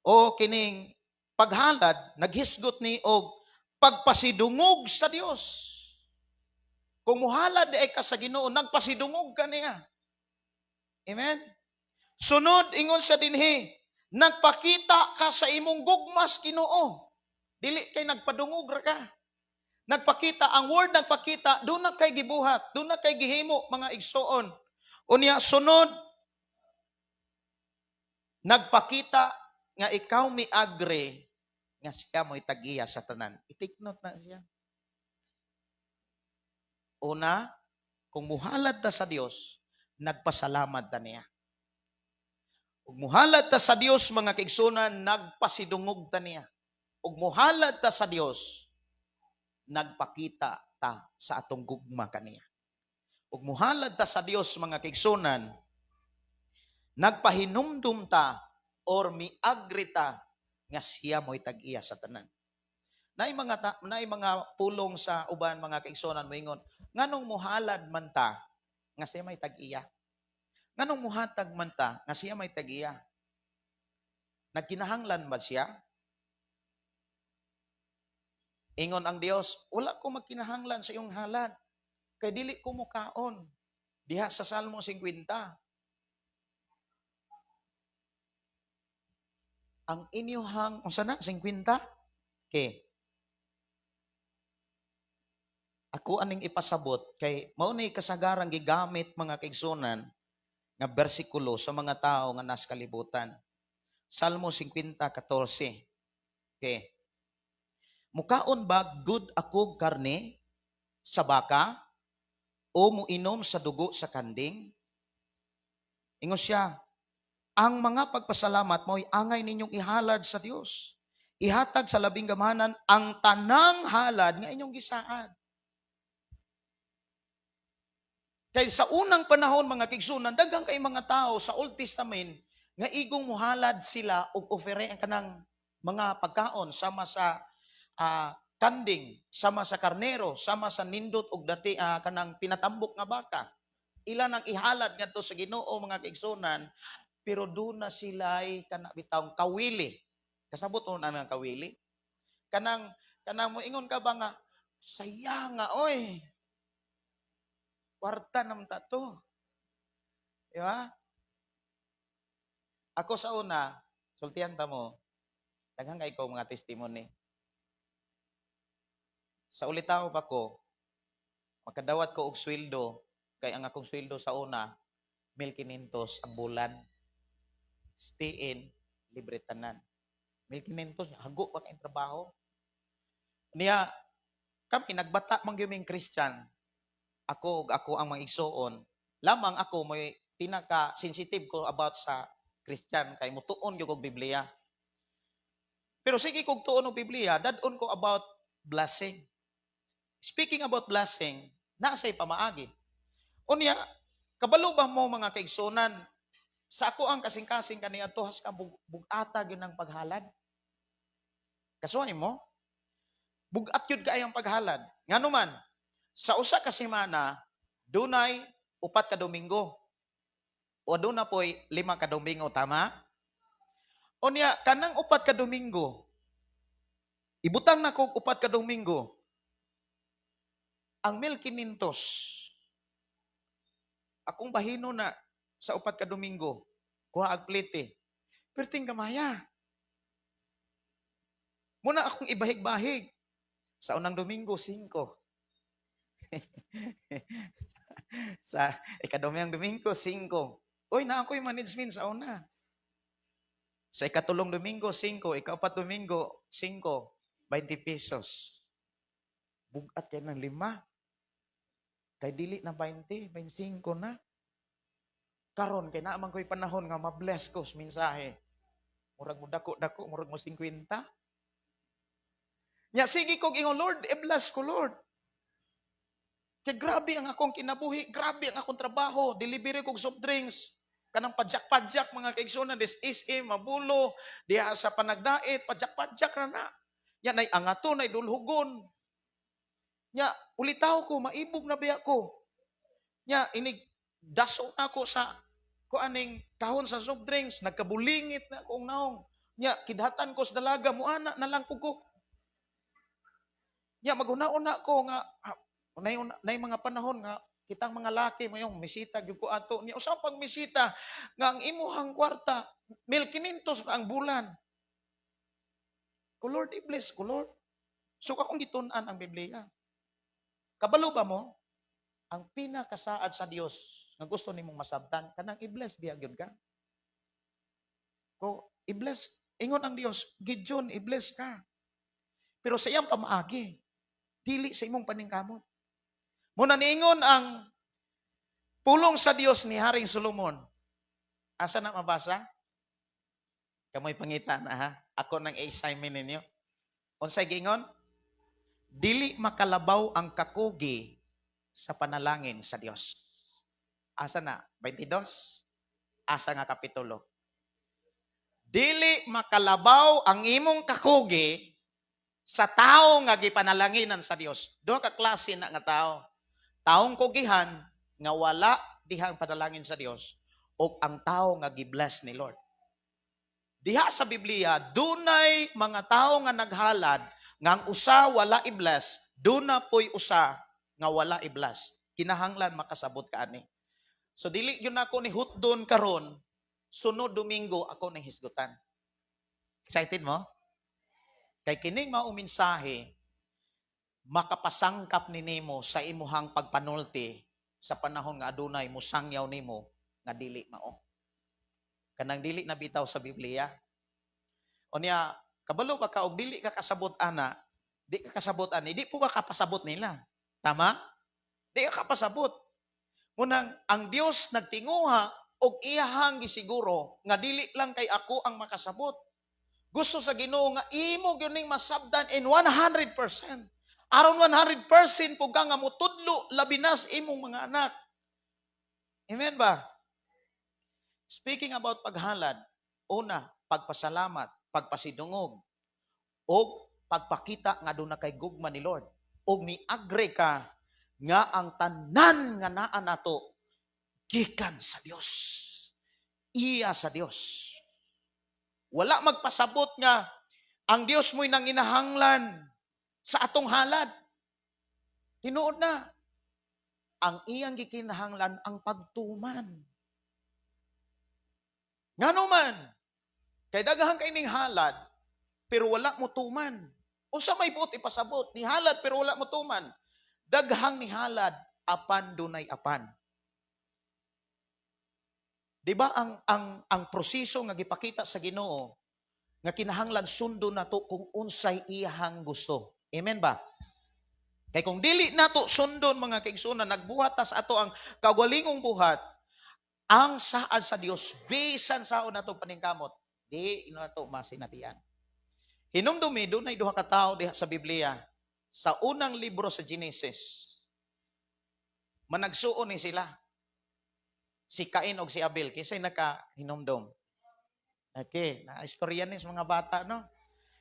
o kining paghalad, naghisgot ni og pagpasidungog sa Dios. Kung muhalad ay ka sa Ginoo, nagpasidungog ka niya. Amen? Sunod, ingon sa dinhi, nagpakita ka sa imong gugmas Ginoo. Dili kay nagpadungog ra ka. Nagpakita, ang word nagpakita, duna kay gibuhat, duna kay gihimo, mga igsuon. Unya, sunod, nagpakita nga ikaw mi-agree nga siya mo'y tag-iya sa tanan. I-take note na siya. Una, kung muhalad ta sa Dios, nagpasalamat ta niya. Ug muhalad ta sa Dios, mga kaigsunan, nagpasidungog ta niya. Ug muhalad ta sa Dios, nagpakita ta sa atong gugma kaniya. Ug muhalad ta sa Dios, mga kaigsunan, nagpahinumdum ta or miagri ta nga siya mo'y tag-iya sa tanan. Naay mga pulong sa uban, mga kaigsunan, moingon, nganong muhalad man ta nga siya may tag-iya? Nganong muhatag man ta nga siya may tag-iya? Nagkinahanglan ba siya? Ingon ang Dios, wala ko magkinahanglan sa iyong halad. Kay dili ko mukaon. Diha sa Salmo 50. Ang inyuhang, unsa na, 50? Okay. Ako aning ipasabot kay mao ni kasagarang gigamit, mga kaigsunan, nga bersikulo sa mga tao nga nas kalibutan. Salmo 50:14. Okay. Mukaon ba gud ako karne sa baka O muinom sa dugo sa kanding? Ingon siya, ang mga pagpasalamat mo'y angay ninyong ihalad sa Dios. Ihatag sa Labing Gamhanan ang tanang halad nga inyong gisaad. Kay sa unang panahon, mga kaigsuonan, daghan kay mga tao sa Old Testament nga igong muhalad sila og offering, ang kanang mga pagkaon sama sa kanding, sama sa karnero, sama sa nindot og dati kanang pinatambok nga baka. Ila nang ihalad ngadto sa Ginoo, mga kaigsuonan, pero duna sila'y kana bitawng kawili. Kasabot mo na nga kawili? Kanang kanang mo ingon ka ba nga saya nga oy. Kwarta naman ta to. Di ba? Ako sa una, sultihan ta mo, daghan kay ko mga testimony. Sa ulitaw pa ko, makadawat ko og sweldo, kay ang akong sweldo sa una, 1,500 ang bulan. Stay in, libre tanan. 1,500, hago pa kayong trabaho. Niya, kami, nagbata man gyud ming Christian. Ako ug ako ang mga igsuon. Lamang ako may pinaka-sensitive ko about sa Christian kay mutuon gyud og Biblia. Pero sige kog tuon og Biblia, dad-on ko about blessing. Speaking about blessing, naa say pamaagi. Unya, kabalo ba mo, mga kaigsunan, sa ako ang kasing-kasing kaniadto has ka bug-ata gyud ng paghalad? Kasuhay mo? Bugat gyud kaayo ang paghalad. Ngano man, sa usa ka semana, dunay 4 ka Domingo. O duna po'y 5 ka Domingo, tama? Unya, kanang 4 ka Domingo, ibutang na ko 4 ka Domingo, ang 1,500, akong bahino na sa 4 ka Domingo, kuha ag plite. Perting gamaya. Muna akong ibahig-bahig. Sa unang Domingo, 5. Sa ikaduhang Domingo, 5. Uy, na ako'y management sa una. Sa ikatulong Domingo, 5. Ikaapat Domingo, 5. 20 pesos. Bugat kay ng 5. Kay dili na 20, 25 na. Karon kay naa man ko'y panahon nga ma-bless ko sa mensahe. Murag mo dako-dako, murag mo 50. Nya sige kog ingon, "Lord, i-bless ko, Lord." Kay grabe ang akong kinabuhi, grabe ang akong trabaho, delivery kog soft drinks. Kanang padyak-padyak, mga kaigsuonan, this SM, Mabulo, diha sa Panagdait, padyak-padyak na na. Nya nay angato, nay dulhugon. Nya ulitaw ko, maibog na biya ko. Nya inig daso na ako sa ko aning kahon sa soft drinks, nagkabulingit na akong naong. Nya kidhatan ko sa dalaga, muana na lang pud ko. Nya maghuna-una ko nga nay mga panahon nga kitang mga laki mo yung misita gyud ko ato niya, usa pag misita nga ang imuhang kwarta 1,500 ra ang bulan ko. "Lord, i-bless ko, Lord." So akong gitun-an ang Biblia. Kabalo ba mo, ang pinakasaad sa Dios nga gusto nimong masabtan, kanang i-bless biya gyud ka ko, i-bless. Ingon ang Dios, "Gideon, i-bless ka," pero sa iyang pamaagi, dili sa imong paningkamot. Muna niingon ang pulong sa Dios ni Haring Solomon. Asa na mabasa? Kamoy pangita na ha. Ako nang i-assignment ninyo. Unsay giingon? Dili makalabaw ang kakugi sa panalangin sa Dios. Asa na? 22? Asa nga kapitulo? Dili makalabaw ang imong kakugi sa tao nga gipanalanginan sa Dios. Duha ka klase na nga tao. Taong kugihan nga wala dihang panalangin sa Dios o ang tao nga gibless ni Lord. Diha sa Biblia, dunay mga tao nga naghalad nga ang usa wala i-bless, duna po'y usa nga wala i-bless. Kinahanglan makasabot ka ani. So dili gyud nako ni hutdon karon, sunod Domingo ako ning hisgutan. Excited mo? Kay kining mao mensahe makapasangkap ni nimo sa imuhang pagpanulti sa panahon nga adunay musangyaw nimo nga dili mao. Kanang dili na bitaw sa Biblia. Unya, kabalo ba ka og dili ka kasabot ana, di ka kasabot ani, di po ka kapasabot nila. Tama? Di ka kapasabot. Munang ang Dios nagtinguha og iyahang gisiguro nga dili lang kay ako ang makasabot. Gusto sa Ginoo nga imo gyud ning masabdan in 100%. Aron 100% pud ka nga mutudlo, labi na sa imong mga anak. Amen ba? Speaking about paghalad, una, pagpasalamat, pagpasidungog, o pagpakita nga duna kay gugma ni Lord. Og ni-agree ka nga ang tanan nga naa nato gikan sa Dios. Iya sa Dios. Wala magpasabot nga ang Dios mo'y nanginahanglan sa atong halad. Tinuod na. Ang iyang gikinahanglan ang pagtuman. Ngano man, kay daghan kay ning halad, pero wala mo tuman. Unsa may buot ipasabot? Ni halad pero wala mo tuman. Daghang ni halad apan dunay apan. Di ba ang proseso nga gipakita sa Ginoo nga kinahanglan sundon nato kung unsay iyahang gusto? Amen ba? Kay kung dili nato sundon, mga kaigsuonan, nagbuhat ta sa ato ang kaugalingong buhat, ang saad sa Dios bisan saon nato paningkamot, di nato masinatian. Hinumdumi, dunay duha ka tawo diha sa Biblia sa unang libro sa Genesis. Managsuon ni sila. Si Cain og si Abel, kinsay nakahinumdom? Okay, na istorya ni sa mga bata, no?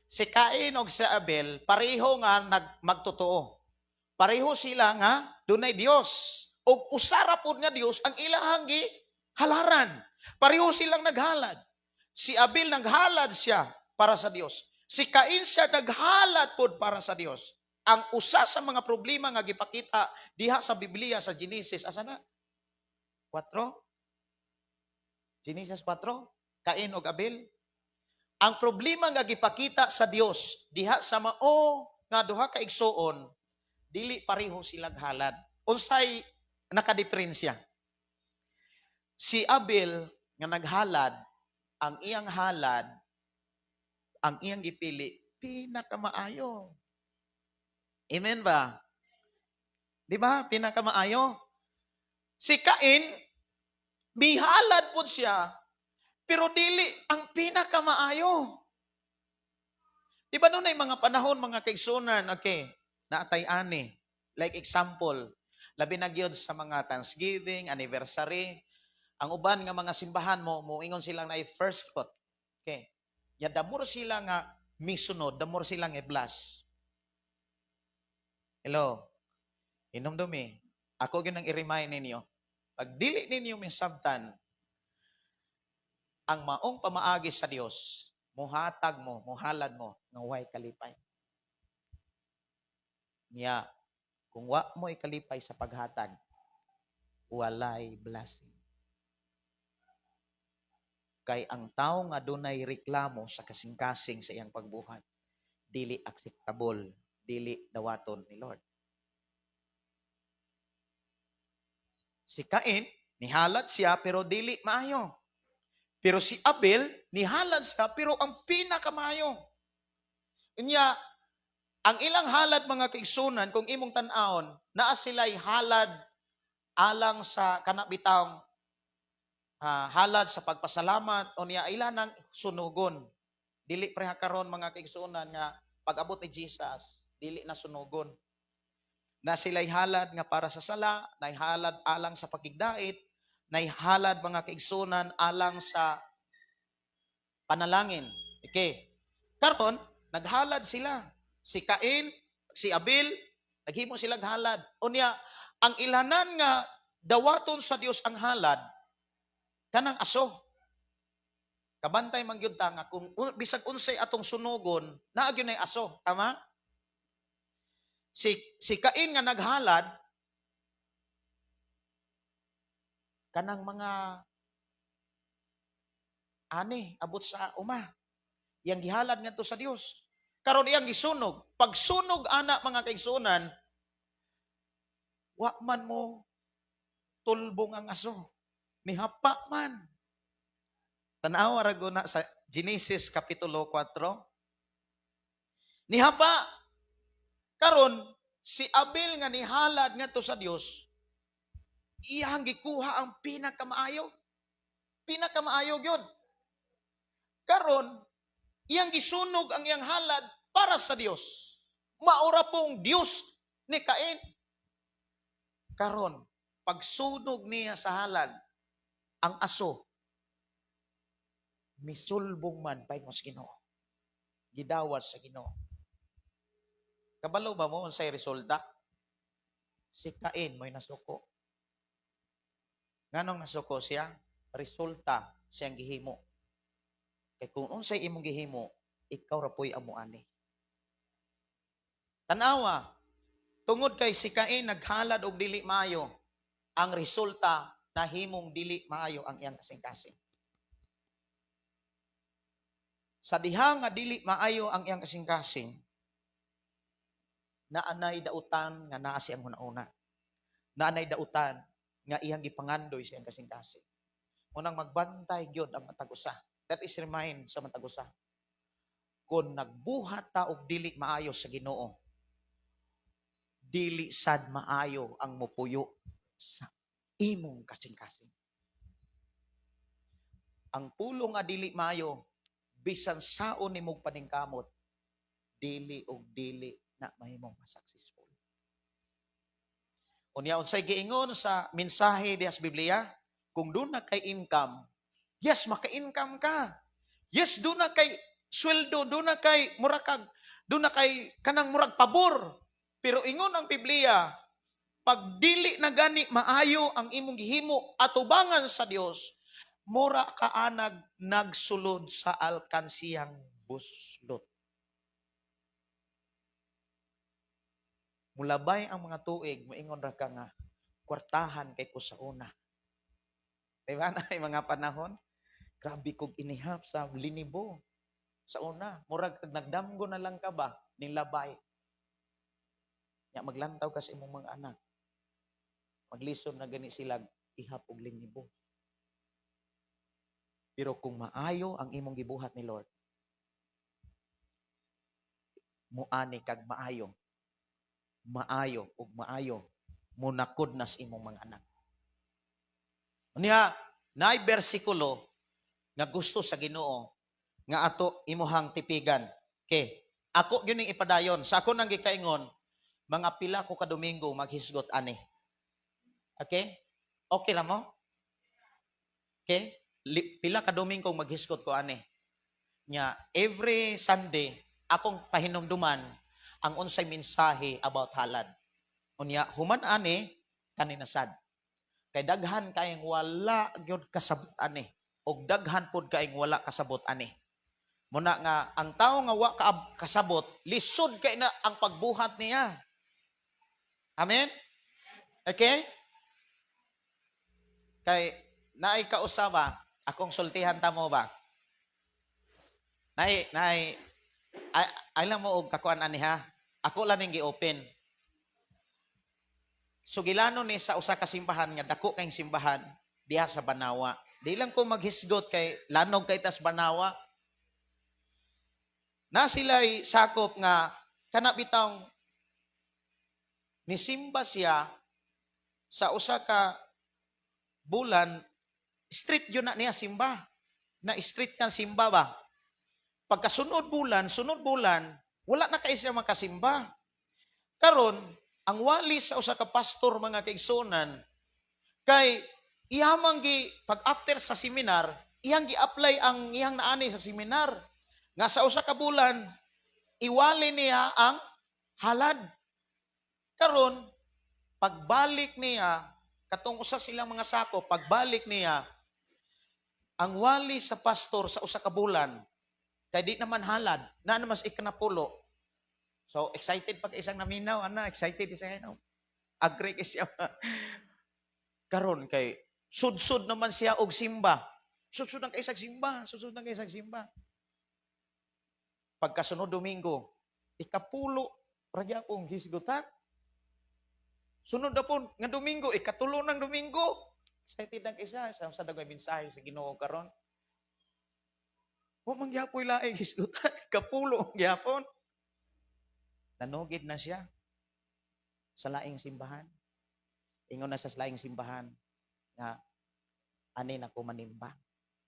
Si Cain og si Abel, pareho nga magtotoo. Pareho sila nga dunay Dios. Og usara pod nga Dios ang ilahang halaran. Pareho silang naghalad. Si Abel, naghalad siya para sa Dios. Si Cain siya, naghalad pod para sa Dios. Ang usa sa mga problema nga gipakita diha sa Biblia sa Genesis, asa na? 4? Genesis 4, Cain og Abel. Ang problema nga gipakita sa Dios diha sa mao nga duha ka igsuon, dili pareho silang halad. Unsay nakadiferensya? Si Abel nga naghalad, ang iyang halad, ang iyang gipili, pinakamaayo. Amen ba? Di ba? Pinakamaayo. Si Cain, mihalad po siya, pero dili ang pinakamaayo. Di ba noon ay mga panahon, mga kaigsunan, okay, naatay ani. Like example, labi na gyud sa mga Thanksgiving, anniversary, ang uban nga mga simbahan mo, moingon silang na first fruit. Okay. Ya the more sila nga misunod, the more sila nga i-bless. Hello. Hinumdumi. Ako gyud ang i-remind ninyo. Pag dili ninyo misabtan ang maong pamaagi sa Dios, muhatag mo, muhalad mo, nga way kalipay. Niya, kung wa mo kalipay sa paghatag, walay blessing. Kay ang tao nga dunay reklamo sa kasing-kasing sa iyang pagbuhat, dili acceptable, dili dawaton ni Lord. Si Cain, nihalat siya pero dili maayo. Pero si Abel, nihalad siya pero ang pinakamaayo. Unya, ang ilang halad, mga kaigsunan, kung imong tan-awon, naa sila'y halad alang sa kanabitang halad sa pagpasalamat o niya ila nang sunugon. Dili preha karon, mga kaigsunan, nga pag-abot ni Jesus, dili na sunugon. Na sila'y halad nga para sa sala, nay halad alang sa pakigdait, nay halad, mga kaigsunan, alang sa panalangin. Okay. Karon, naghalad sila. Si Cain, si Abel, naghimo sila halad. Unya, ang ilanan nga dawaton sa Dios ang halad kanang aso. Kabantay man gyud ta nga kung bisag unsay atong sunugon, naa gyud nay aso, tama? Si Cain nga naghalad kanang mga ani abot sa uma. Iyang gihalad ngadto sa Dios. Karon iyang gisunog. Pagsunog ana, mga kaigsunan, wa man mo tulbong ang aso. Nihapa man. Tanawa ra na sa Genesis kapitulo 4. Nihapa. Karon si Abel nga nihalad ngadto sa Dios, Iyang gikuha ang pinakamaayo. Pinakamaayo gyud. Karon, iyang gisunog ang iyang halad para sa Dios. Mao ra pong Dios ni Cain. Karon, pagsunog niya sa halad, ang aso, misulbong man paingon sa Ginoo. Gidawat sa Ginoo. Kabalo ba mo unsay resulta? Si Cain mo'y nasuko. Nganong nasuko siya? Resulta siyang gihimo. Kay kung unsay imong gihimo, ikaw ra po'y amo ani. Tanawa, tungod kay si Cain naghalad og dili maayo, ang resulta, nahimong dili maayo ang iyang kasing-kasing. Sa diha nga dili maayo ang iyang kasing-kasing, naanay dautan nga naa siyang huna-huna. Naanay dautan nga iyang gipangandoy sa iyang kasing-kasing. Unang magbantay gyud ang matag usa. That is remind sa matag usa. Kung nagbuhat ta og dili maayo sa Ginoo, dili sad maayo ang mupuyo sa imong kasing-kasing. Ang pulong nga dili maayo, bisan saon nimong paningkamot, dili og dili na mahimong successful. Unya, unsay giingon sa mensahe diha sa Biblia? Kung duna kay income, yes, maka-income ka. Yes, duna kay sweldo, duna kay murakag, duna kay kanang murag pabor. Pero ingon ang Biblia, pag dili na gani maayo ang imong gihimo atubangan sa Dios, mura ka anag nagsulod sa alkansiyang buslot. Mulabay ang mga tuig, moingon ra ka nga kwartahan kay ko sa una. Di ba na mga panahon? Grabe kog inihap sa linibo sa una. Murag kag nagdamgo na lang ka ba nilabay. Nya maglantaw ka sa imong mga anak. Maglisod na gani sila ihap og linibo. Pero kung maayo ang imong gibuhat ni Lord, muani kag maayo, maayo ug maayo, munakod na sa imong mga anak. Unya, naay bersikulo nga gusto sa Ginoo nga ato imuhang tipigan. Okay. Ako gyud ning ipadayon. Sa ako nang gikaingon, mga pila ko ka Domingo maghisgot ani. Okay? Okay ra mo? Okay? Pila ka Domingo maghisgot ko ani. Nya every Sunday akong pahinumduman ang unsay mensahe about halad. Unya human ani kanina sad. Kay daghan kayong wala gyud kasabot ani, og daghan pod kayong wala kasabot ani. Muna nga ang tawo nga wa ka kasabot, lisod kay na ang pagbuhat niya. Amen? Okay? Kay naay kausaba, akong sultihan ta mo ba? Naay naay ay, ay lang mo og kakuan ani ha. Ako lang ning gi-open. Sugilano ni sa usa ka simbahan nga dako kayong simbahan diha sa Banawa. Di lang ko maghisgot kay lanog kay tas Banawa. Na sila'y sakop nga kana bitawng nisimba siya sa usa ka bulan, street yun na niya simba. Na street niya simba ba? Pagkasunod bulan, sunod bulan, wala na kay siya makasimba. Karon, ang wali sa usa ka pastor, mga kaigsunan, kay iyamang gi pag after sa seminar, iyang gi-apply ang iyang naani sa seminar. Nga sa usa ka bulan, iwali niya ang halad. Karon, pagbalik niya, katong usa silang mga sako, pagbalik niya, ang wali sa pastor sa usa ka bulan, kay di naman halad, na naman sa ikanapulo. So, excited pag isang naminaw, ana, excited isa kayo. Agree kay siya. Karon kay sudsud naman siya og simba. Sudsud ang kaisag simba, sudsud ang kaisag simba. Pagkasunod Domingo, ikapulo ra gyapon hisgutan. Sunod na po nga Domingo, ikatulo ng Domingo. Excited ang isa sa dagway mensahe sa Ginoo karon. Wa man gyapoy laing hisgutan, ikapulo ang gyapon. Nanugid na siya sa laing simbahan. Ingon na sa laing simbahan nga ani na ko manimba.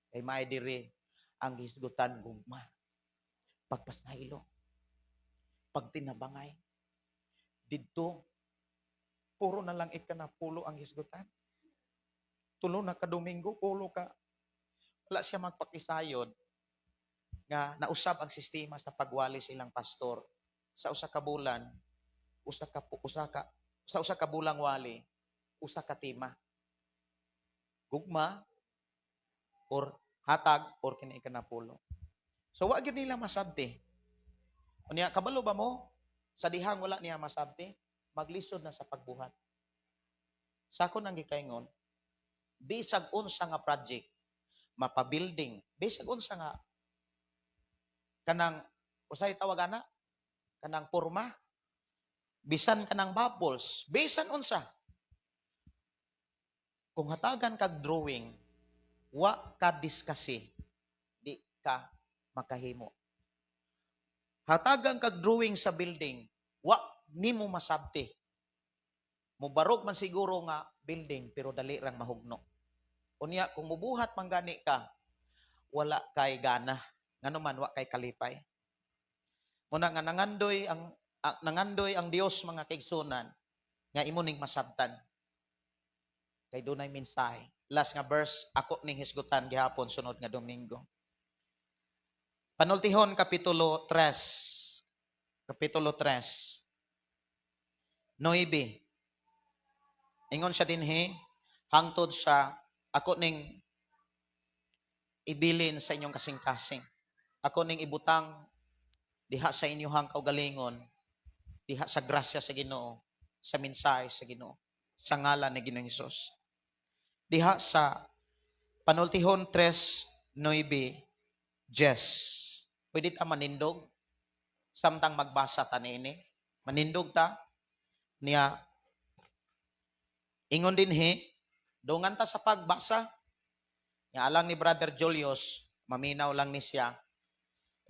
Kay maay diri ang hisgutan gugma. Pagpasaylo. Pagtinabangay. Didto puro na lang ikanapulo ang hisgutan. Tulo na ka Domingo, pulo ka. Wala siya magpakisayod nga nausab ang sistema sa pagwali sa ilang pastor sa usa ka bulan, usa ka sa usa ka bulang wali, usa ka tema. Gugma or hatag or kini ikanapulo. So wa gyud nila masabti. Unya, kabalo ba mo sa dihang wala niya masabti, maglisod na sa pagbuhat. Sa ako nang gikaingon, bisag unsa nga project, mapa-building, bisag unsa nga kanang usay tawag ana, kanang porma, bisan kanang bubbles, bisan unsa. Kung hatagan kag drawing, wa ka diskasi, di ka makahimo. Hatagan kag drawing sa building, wa nimo masabti. Mubarog man siguro nga building pero dali rang mahugno. Unya kung mubuhat man gani ka, wala kay gana. Ngano man wa kay kalipay. Muna nga nangandoy ang Dios, mga kaigsunan, nga imo ning masabtan. Kay dunay mensahe. Last nga verse ako ning hisgutan gihapon sunod nga Domingo. Panultihon kapitulo 3. Kapitulo 3. 9. Ingon siya dinhi hangtod sa ako ning ibilin sa inyong kasing-kasing. Ako ning ibutang diha sa inyong kaugalingon, diha sa grasya sa Ginoo, sa mensahe sa Ginoo, sa ngalan ni Ginoong Hesus. Diha sa Panultihon 3:9, Jess. Pwede ta manindog samtang magbasa ta niini. Manindog ta niya. Ingon dinhi, dungan ta sa pagbasa. Nga alang ni Brother Julius, maminaw lang ni siya.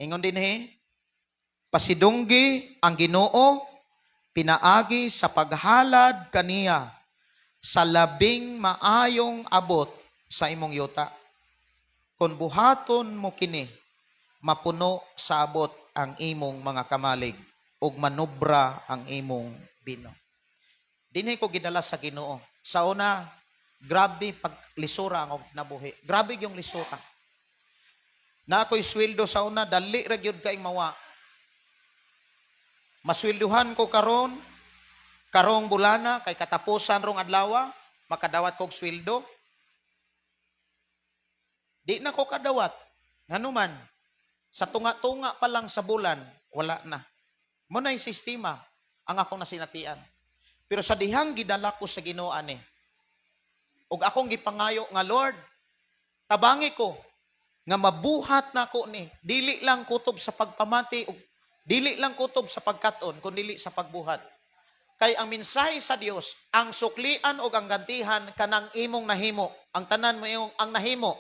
Ingon dinhi, pasidunggi ang Ginoo pinaagi sa paghalad kaniya sa labing maayong abot sa imong yuta. Kung buhaton mo kini, mapuno sa abot ang imong mga kamalig ug manubra ang imong bino. Dinhi ko gidala sa Ginoo. Sa una, grabe pag lisura ang akong kinabuhi. Grabe yung lisura. Na ako'y sweldo sa una, dali ra gyud kaing mawa. Masweldohan ko karon, karong bulana, kay katapusan rong adlawa, makadawat kog sweldo. Di na ko kadawat. Nganuman, sa tunga-tunga pa lang sa bulan, wala na. Mao na yung sistema ang akong nasinatian. Pero sa dihang gidala ko sa Ginoo ani, ug akong gipangayo nga, "Lord, tabangi ko nga mabuhat na ko ni, dili lang kutob sa pagpamati ug dili lang kutob sa pagkat-on, kun dili sa pagbuhat." Kay ang mensahe sa Dios, ang suklian og ang gantihan kanang imong nahimo, ang tanan mo imong ang nahimo.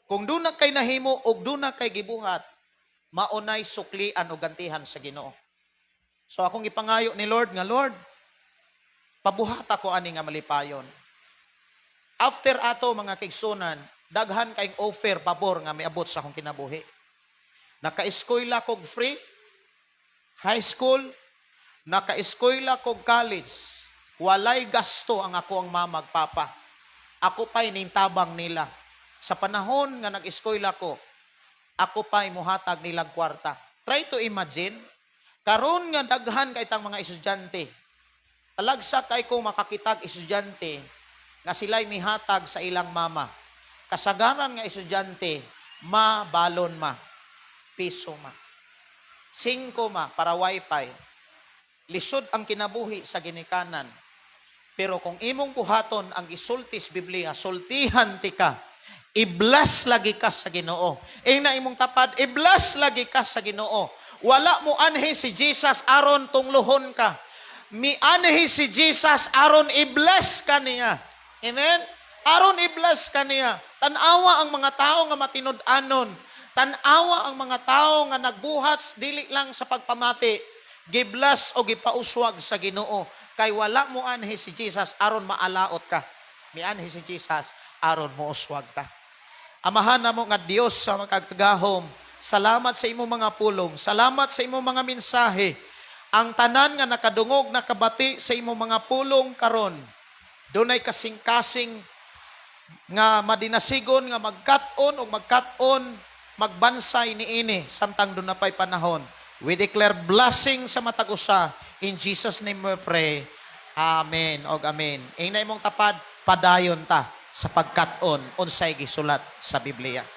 Kung duna kay nahimo og duna kay gibuhat, maunay suklian og gantihan sa Ginoo. So akong ipangayo ni Lord nga, "Lord, pabuhat ako ani nga malipayon." After ato, mga kaigsunan, daghan kayong offer, pabor nga miabot sa akong kinabuhi. Naka-eskwela kog free, high school, naka-eskwela kog college. Walay gasto ang ako ang mama ug papa. Ako pa'y nintabang nila. Sa panahon nga nag-eskwela ko, ako pa'y muhatag nilang kwarta. Try to imagine, karon nga daghan kay tang mga estudyante, talagsa kay ko makakitag estudyante nga sila'y mihatag sa ilang mama. Kasagaran nga estudyante, ma balon ma, piso ma, singko ma para wifi. Lisod ang kinabuhi sa ginikanan. Pero kung imong buhaton ang gisultis Biblia, sultihan ti ka, i-bless lagi ka sa Ginoo. Ingna imong tapad, i-bless lagi ka sa Ginoo. Wala mo anhi si Jesus aron tungluhon ka. Mi-anhi si Jesus aron i-bless ka niya. Amen? Aron i-bless ka niya. Tan-awa ang mga tao nga matinud-anon. Tan-awa ang mga tao nga nagbuhat dili lang sa pagpamati. Gi-bless o gipauswag sa Ginoo. Kay wala mo anhi si Jesus aron maalaot ka. Mianhi si Jesus aron mo uswag ta. Amahan namo nga Dios sa makagagahom. Salamat sa imong mga pulong. Salamat sa imong mga mensahe. Ang tanan nga nakadungog, nakabati sa imong mga pulong karon, dunay kasing-kasing nga madinasigon nga magkat-on o magkat-on magbansay niini samtang duna pay panahon. We declare blessing sa matag usa. In Jesus' name we pray. Amen og amen. Ingna imong tapad, padayon ta sa pagkat-on unsay gisulat sa Biblia.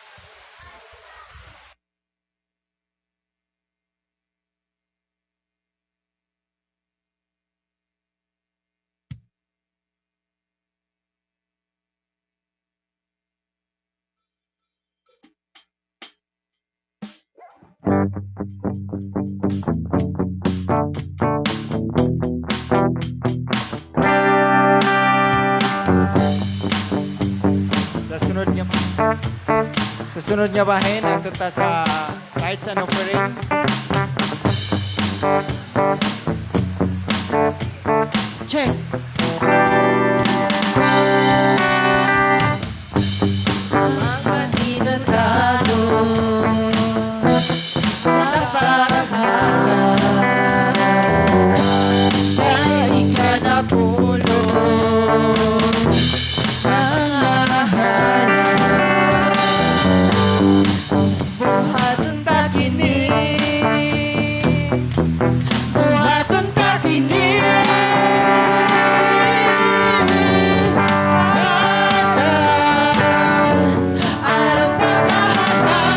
Sa sunod nga bahin adto ta sa tithes and offering. Check. Mga sa paghaga sa ikanapulo mga halal buhaton ta kini, buhaton ta kini. Aron pagkahatagan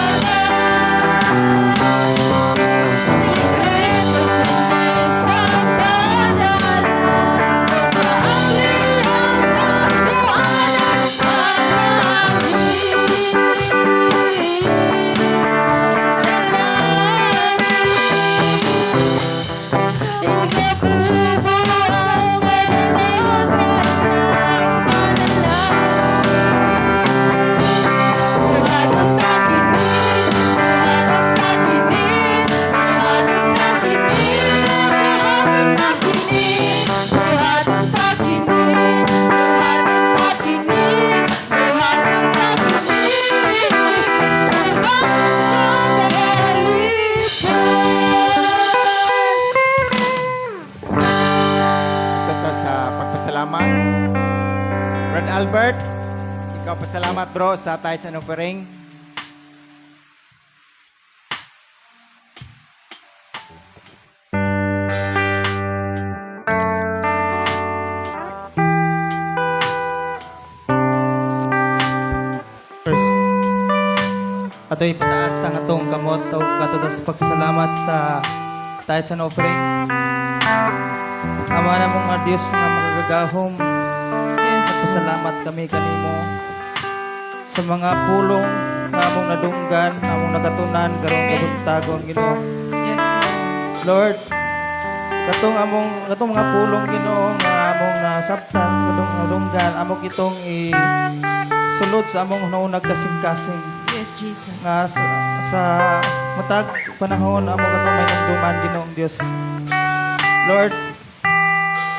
sikreto kini sa panalan, paabli ang tampuanan sa langit, sa langit. Ikabubos ang mananalang panalangin. Buhaton ta kini, buhaton ta kini, buhaton ta kini, buhaton ta kini, buhaton ta kini, buhaton ta kini, buhaton ta kini, upang sa kalipay. Adto ta sa pagpasalamat. Brad Albert, ikaw pasalamat, bro, sa tithes and offering. First, ato ipataas ang atong kamot o katod sa pagpasalamat sa tithes and offering. Ama na mong nga Diyos nga makagagahom, nagpasalamat kami kanimo sa mga pulong nga among nadunggan, among nakatunan karong kabuntagon, Ginoo. Yes. Lord, katong mga pulong, Ginoo, nga among nasabtan, katong nadunggan, amo kitong i sulod sa among naunag kasing-kasing Yes, Jesus. nga sa matag panahon amo katong may numduman, Ginoong Dios. Lord,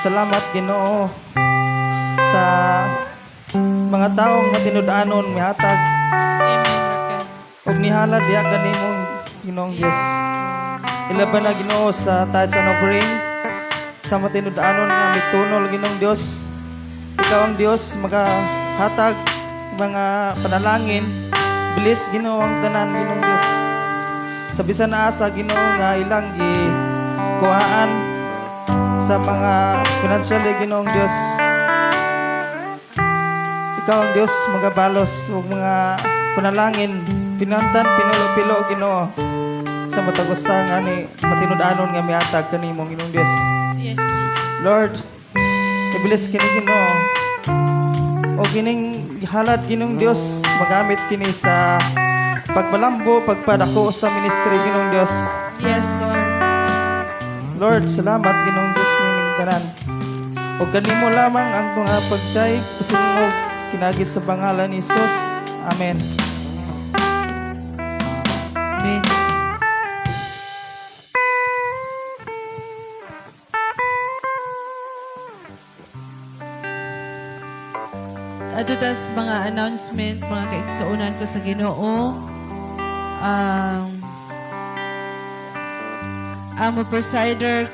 salamat, Ginoo, sa mga taong matinud-anon mihatag Amen, Lord God. ug nihalad diha kanimo, Ginoong Dios. Ilaban na, Ginoo, sa tithes and offering sa matinud-anon nga mitunol, Ginoong Dios. Ikaw ang Dios makahatag mga panalangin. Bilis, Ginoo, ang tanan, Ginoong Dios. Sa bisan asa, Ginoo, nga ilang gi kuhaan sa mga financially, Ginoong Dios. Ikaw ang Dios magabalos ug mga panalangin pinantan pinulo-pilo, Ginoo, sa matag usa nga ni matinud-anon nga mihatag kanimo, Ginoong Dios. Yes, Jesus. Lord, ibilis kini, Ginoo. O kining halad, Ginoong Dios, magamit kini sa pagbalambo, pagpadako sa ministry, Ginoong Dios. Yes, Lord. Lord, salamat, Ginoong Dios, nining tanan. O kanimo lamang ang mga pagkay pasingog kinagi sa pangalan ni Jesus. Amen. Amen. Adto tas mga announcement, mga kaigsuonan ko sa Ginoo. Ang presider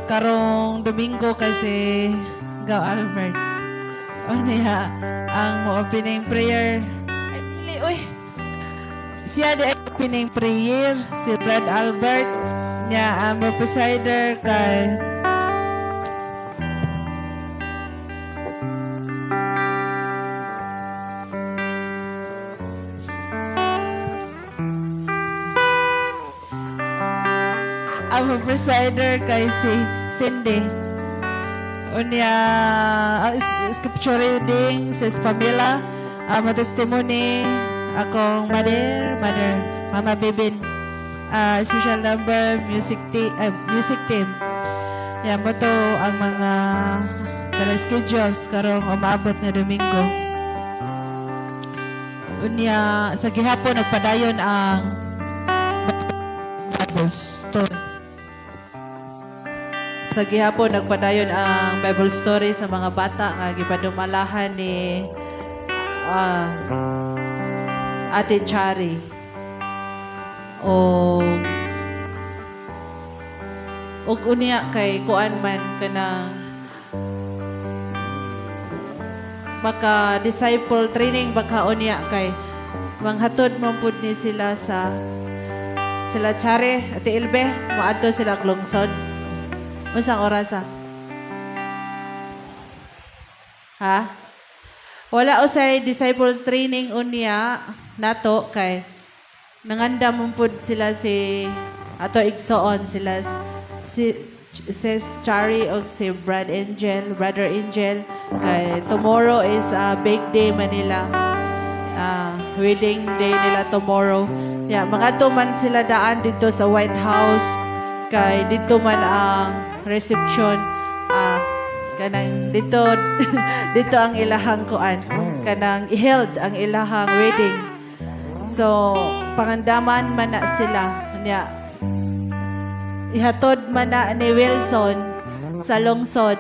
karong Domingo kasi Gaw Albert. O niya, ang opening prayer. Ay, dili, uy. Siya di ay opening prayer, si Brad Albert. Niya, ang presider kay ang presider kay si Cindy. Unya, ang scripture reading sis Pamela, ang testimony akong mother, Mama Bibin. Special number, music team. Ya, mao to ang mga kala schedules karong umaabot nga Domingo. Unya, sa gihapon nagpadayon ang Bible story. Sa gihapon nagpadayon ang Bible story sa mga bata nga gipadumalahan ni Ate Chari. O ug unya kay kuan man kana maka disciple training baka unya kay manghatod man pud ni sila sa sila Chari, Ate Ilbe, moadto sila og lungsod. Unsang oras ah? Ha? Wala usay disciple training unya nato kay nangandam man pud sila si ato igsoon sila si sis Chari og si Brad Angel, Brother Angel, kay tomorrow is a big day Manila. Wedding day nila tomorrow. Yeah, mga man sila daan dito sa White House kay dito man ang reception, kanang dito dito ang ilahang kuan, kanang i-held ang ilahang wedding. So pangandaman man na sila nya, ihatod man na ni Wilson sa lungsod.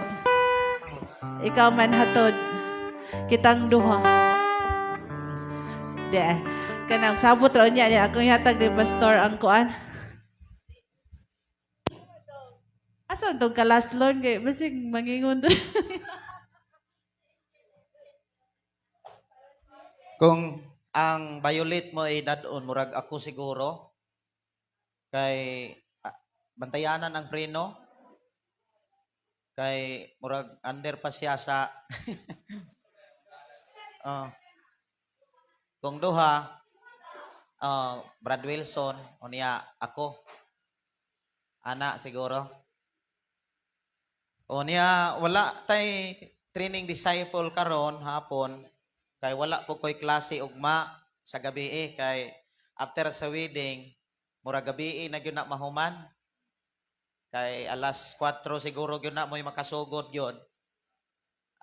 Ikaw man hatod, kitang duha di kanang sabot ra unya niya akong ihatag ni pastor ang kuan. Asa tong kalaslon kay basig mangingon to? Kung ang violet mo ay dadon, murag ako siguro. Kay bantayanan ang preno. Kay murag under pa siya sa. Oh. Kung duha, Brad Wilson, unya ako. Ana siguro. O niya, wala tay training disciple karon hapon kay wala po ko'y klase ugma sa gabi eh, kay after sa wedding mura gabi eh, na gyud na mahuman kay alas 4 siguro gyud na mo'y makasugod gyud,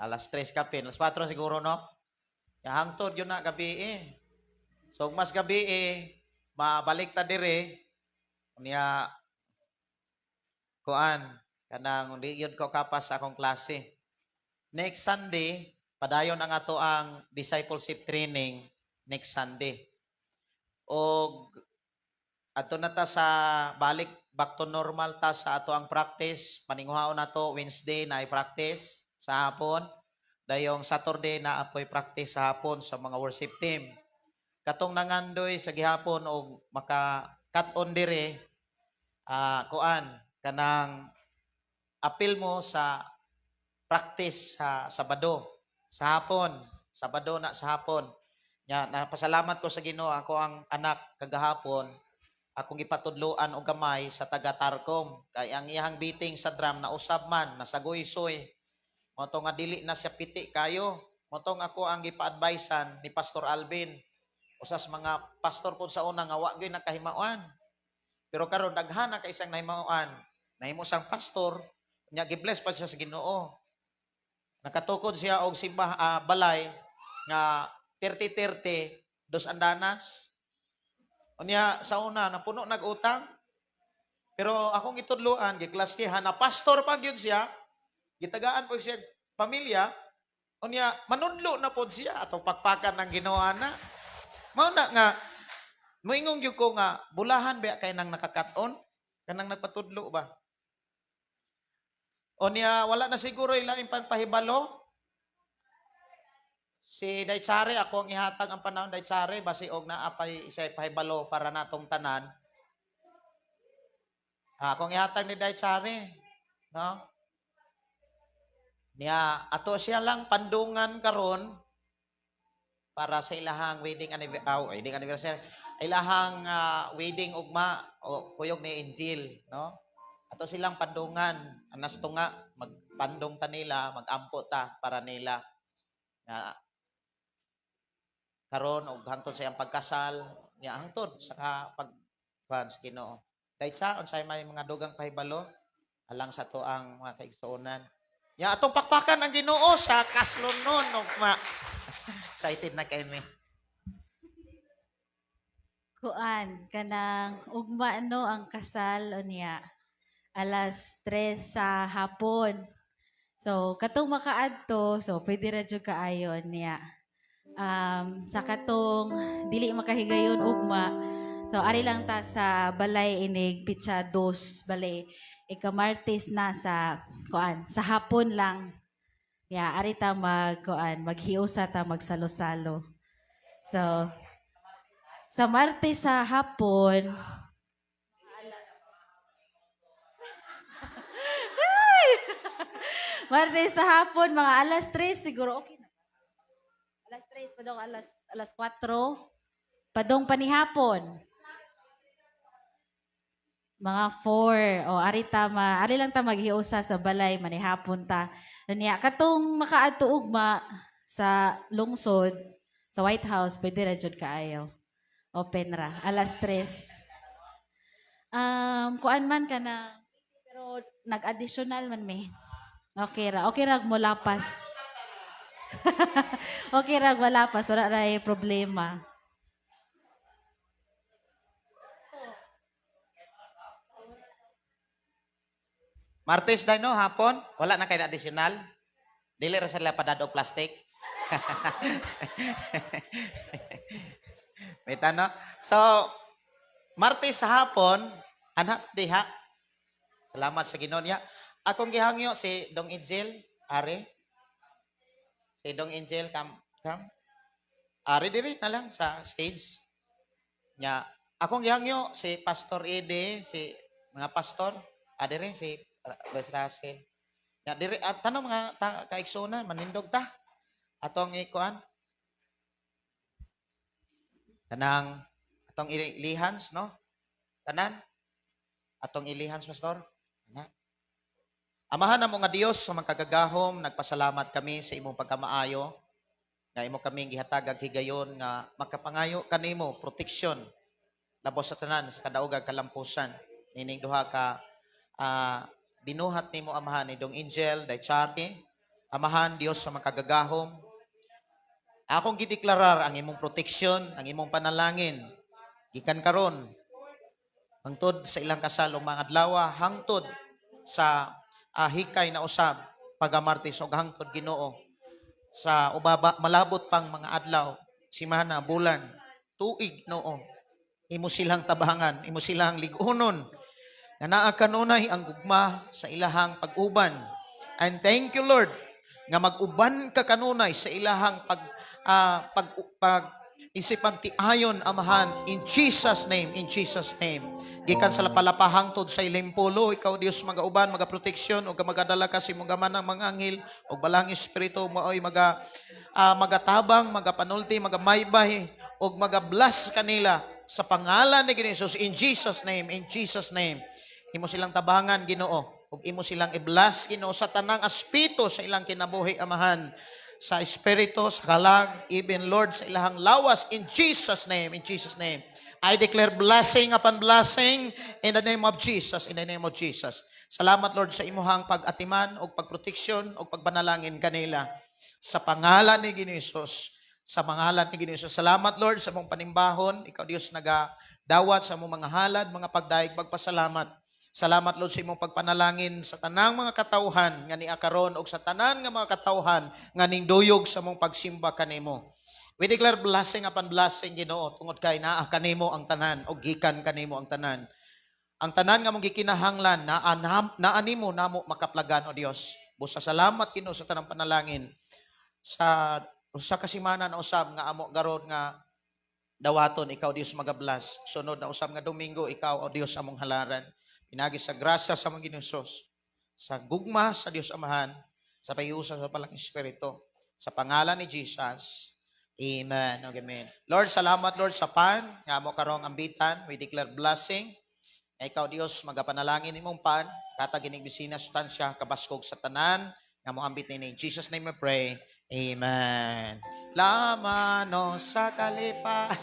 alas 3 kapin, alas 4 siguro, no? Ya, hangtod gyud na gabi eh. So ug mas gabi eh mabalik ta dire unya kuan kanang di gyud ko kapas sa akong klase. Next Sunday padayon ang ato ang discipleship training next Sunday. Og adto na ta sa balik, back to normal ta sa ato ang practice. Paninguhaon nato Wednesday na practice sa hapon. Dayong Saturday na apoy practice sa hapon sa mga worship team. Katong nangandoy sa gihapon og maka cut on dire, kuan kanang apil mo sa practice sa Sabado sa hapon, Sabado na sa hapon. Nya napasalamat ko sa Ginoo, ako ang anak kagahapon akong gipatudloan og gamay sa taga Tarcom kay ang iyang beating sa drum na usab man nasaguysoy mo to nga dili na siya piti kayo. Mo to nga ako ang gipa-advisean ni Pastor Alvin, usas mga pastor pud sa una nga wa gyud nakahimaoan, pero karon daghan na kay isang nahimaoan, nahimo sang pastor nya, gi-bless pa siya sa Ginoo. Nakatukod siya og simbah, balay nga 30-30, dos andanas. Unya sa una napuno nag-utang. Pero akong gitudloan, giklaskehan na pastor pa gyud siya, gitagaan po siya pamilya. Unya, manudlo na pod siya atong pakpakan ng Ginoo ana. Mao na nga moingon gyud ko nga bulahan ba kay nang nakakaton, kanang nagpatudlo ba. Unya, wala na siguro ilaing pagpahibalo. Si Daychare, ako ang ihatag ang panahon, Daychare, basi og naa pay isay pahibalo para natong tanan. Ah, akong ihatag ni Daychare, no? Niya, ato siya lang pandungan karon para sa ilahang wedding anniversary, ilahang wedding ugma o kuyog ni Angel, no? Ato silang pandungan, anas tunga magpandong ta nila, magampo ta para nila nga karon og hangtod sa iyang pagkasal, niya hangtod sa pag kuan sa Ginoo. Daysa unsay may mga dugang pahibalo alang sa to ang mga kaigsuonan. Ya atong pakpakan ang Ginoo sa kaslonon ugma. Excited na kay mi. Kuan, kanang ugma no ang kasal unya alas 3 sa hapon. So katong makaadto, so pwede ra jud kaayo niya. Sa katong dili makahigayon ugma. So ari lang ta sa balay inig pitsa 2 balay ika-Martes na sa kuan sa hapon lang. Ya, ari ta mag kuan maghiusa ta, magsalo-salo. So sa Martes sa hapon. Martes sa hapon, mga alas 3 siguro. Okay na. Alas 3, padong alas 4. Padong panihapon. Mga 4. O, ari ta, ari lang ta maghiusa sa balay, manihapon ta. Niya, katong makaadto ugma sa lungsod, sa White House, pwede ra jud kaayo. Open ra. Alas 3. Kuan man ka na, pero nag-additional man may. Okay ra. Okay ra mo lapas. Okay ra wala pa. Wala ra problema. Martes day no hapon, wala na kay na additional. Dili ra sila padad og plastic. May no? So, Martes sa hapon, anak diha. Salamat sa Ginoo niya. Akong gihangyo si Dong Angel, are. Si Dong Angel kam kam. Are diri na lang sa stage. Nya, akong gihangyo si Pastor Ede, si mga pastor, adere si Bes Russell. Nya diri at tanong mga ta, kaigsuonan manindog ta. Atong ikuan. Kanang atong ilihans, no? Tanan. Atong ilihans, pastor. Ana. Amahan namo nga Dios sa makagagahom, nagpasalamat kami sa imong pagkamaayo nga imo kaming gihatag ag higayon nga makapangayo kanimo proteksyon labos sa tanan sa kadaogag kalampusan nining duha ka binuhat nimo, Amahan, ni Dong Angel, day Chari. Amahan Dios sa makagagahom, akong gideklarar ang imong proteksyon, ang imong panalangin gikan karon hangtod sa ilang kasal ug mga adlaw, hangtod sa hikay na usab pagamartes ug hangtod, Ginoo, sa ubaba malabot pang mga adlaw, simana, bulan, tuig. Ginoo, imo silang tabangan, imo silang lig-unon nga naa kanunay ang gugma sa ilahang pag-uban. And thank you, Lord, nga mag-uban ka kanunay sa ilahang pag pag pag isipagtiayon, Amahan, in Jesus' name, in Jesus' name. Gikan sa lapalapa hangtod sa ilimpulo, ikaw Dios magauban, magaproteksyon ug magadala ka sa imong gaman ng mga anghel ug balang espiritu maoy magatabang, magapanulti, magamaybay ug magabless kanila sa pangalan ni Ginoo Jesus, in Jesus' name, in Jesus' name. Imo silang tabangan, Ginoo, ug imo silang i-bless, Ginoo, sa tanang aspeto sa ilang kinabuhi, Amahan, sa espiritu, sa kalag, even, Lord, sa ilahang lawas, in Jesus' name, in Jesus' name. I declare blessing upon blessing in the name of Jesus, in the name of Jesus. Salamat, Lord, sa imuhang pag-atiman o pagproteksyon o pagbanalangin kanila. Sa pangalan ni Ginoo Jesus, sa pangalan ni Ginoo Jesus. Salamat, Lord, sa mong panimbahon. Ikaw Dios naga dawat sa mong mga halad, mga pagdayeg, pagpasalamat. Salamat, Lord, sa imong pagpanalangin sa tanang mga katawhan nga nia karon ug sa tanan nga mga katawhan nga ningduyog sa mong pagsimba kanimo. We declare blessing upon blessing, Ginoo, tungod kay naa kanimo ang tanan ug gikan kanimo ang tanan. Ang tanan nga mong gikinahanglan naa nimo namo makaplagan, o Dios. Busa salamat, Ginoo, sa tanang panalangin sa usa ka semana na usab nga amo garon nga dawaton, ikaw, Dios, magabless. Sunod na usab nga Domingo, ikaw, o Dios, among halaran. Pinagi sa grasya sa among Ginoong Hesus, sa gugma sa Dios Amahan, sa pahiusa sa Balaang Espiritu, sa pangalan ni Jesus. Amen. Okay, amen. Lord, salamat, Lord, sa pan nga amo karong ambitan. We declare blessing. Nga ikaw, Dios, magapanalangin imong pan, katag ining bisina sustansya kabaskog sa tanan nga mo ambit nini. In Jesus' name we pray. Amen. Lamano sa kalipay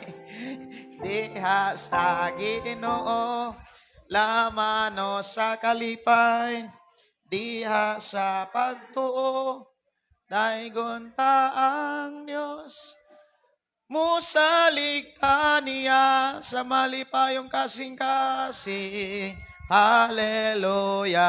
diha sa Ginoo. Lamano sa kalipay diha sa pagtuo. Daygon ta ang Dios. Musalig niya sa malipayong kasing-kasing. Hallelujah.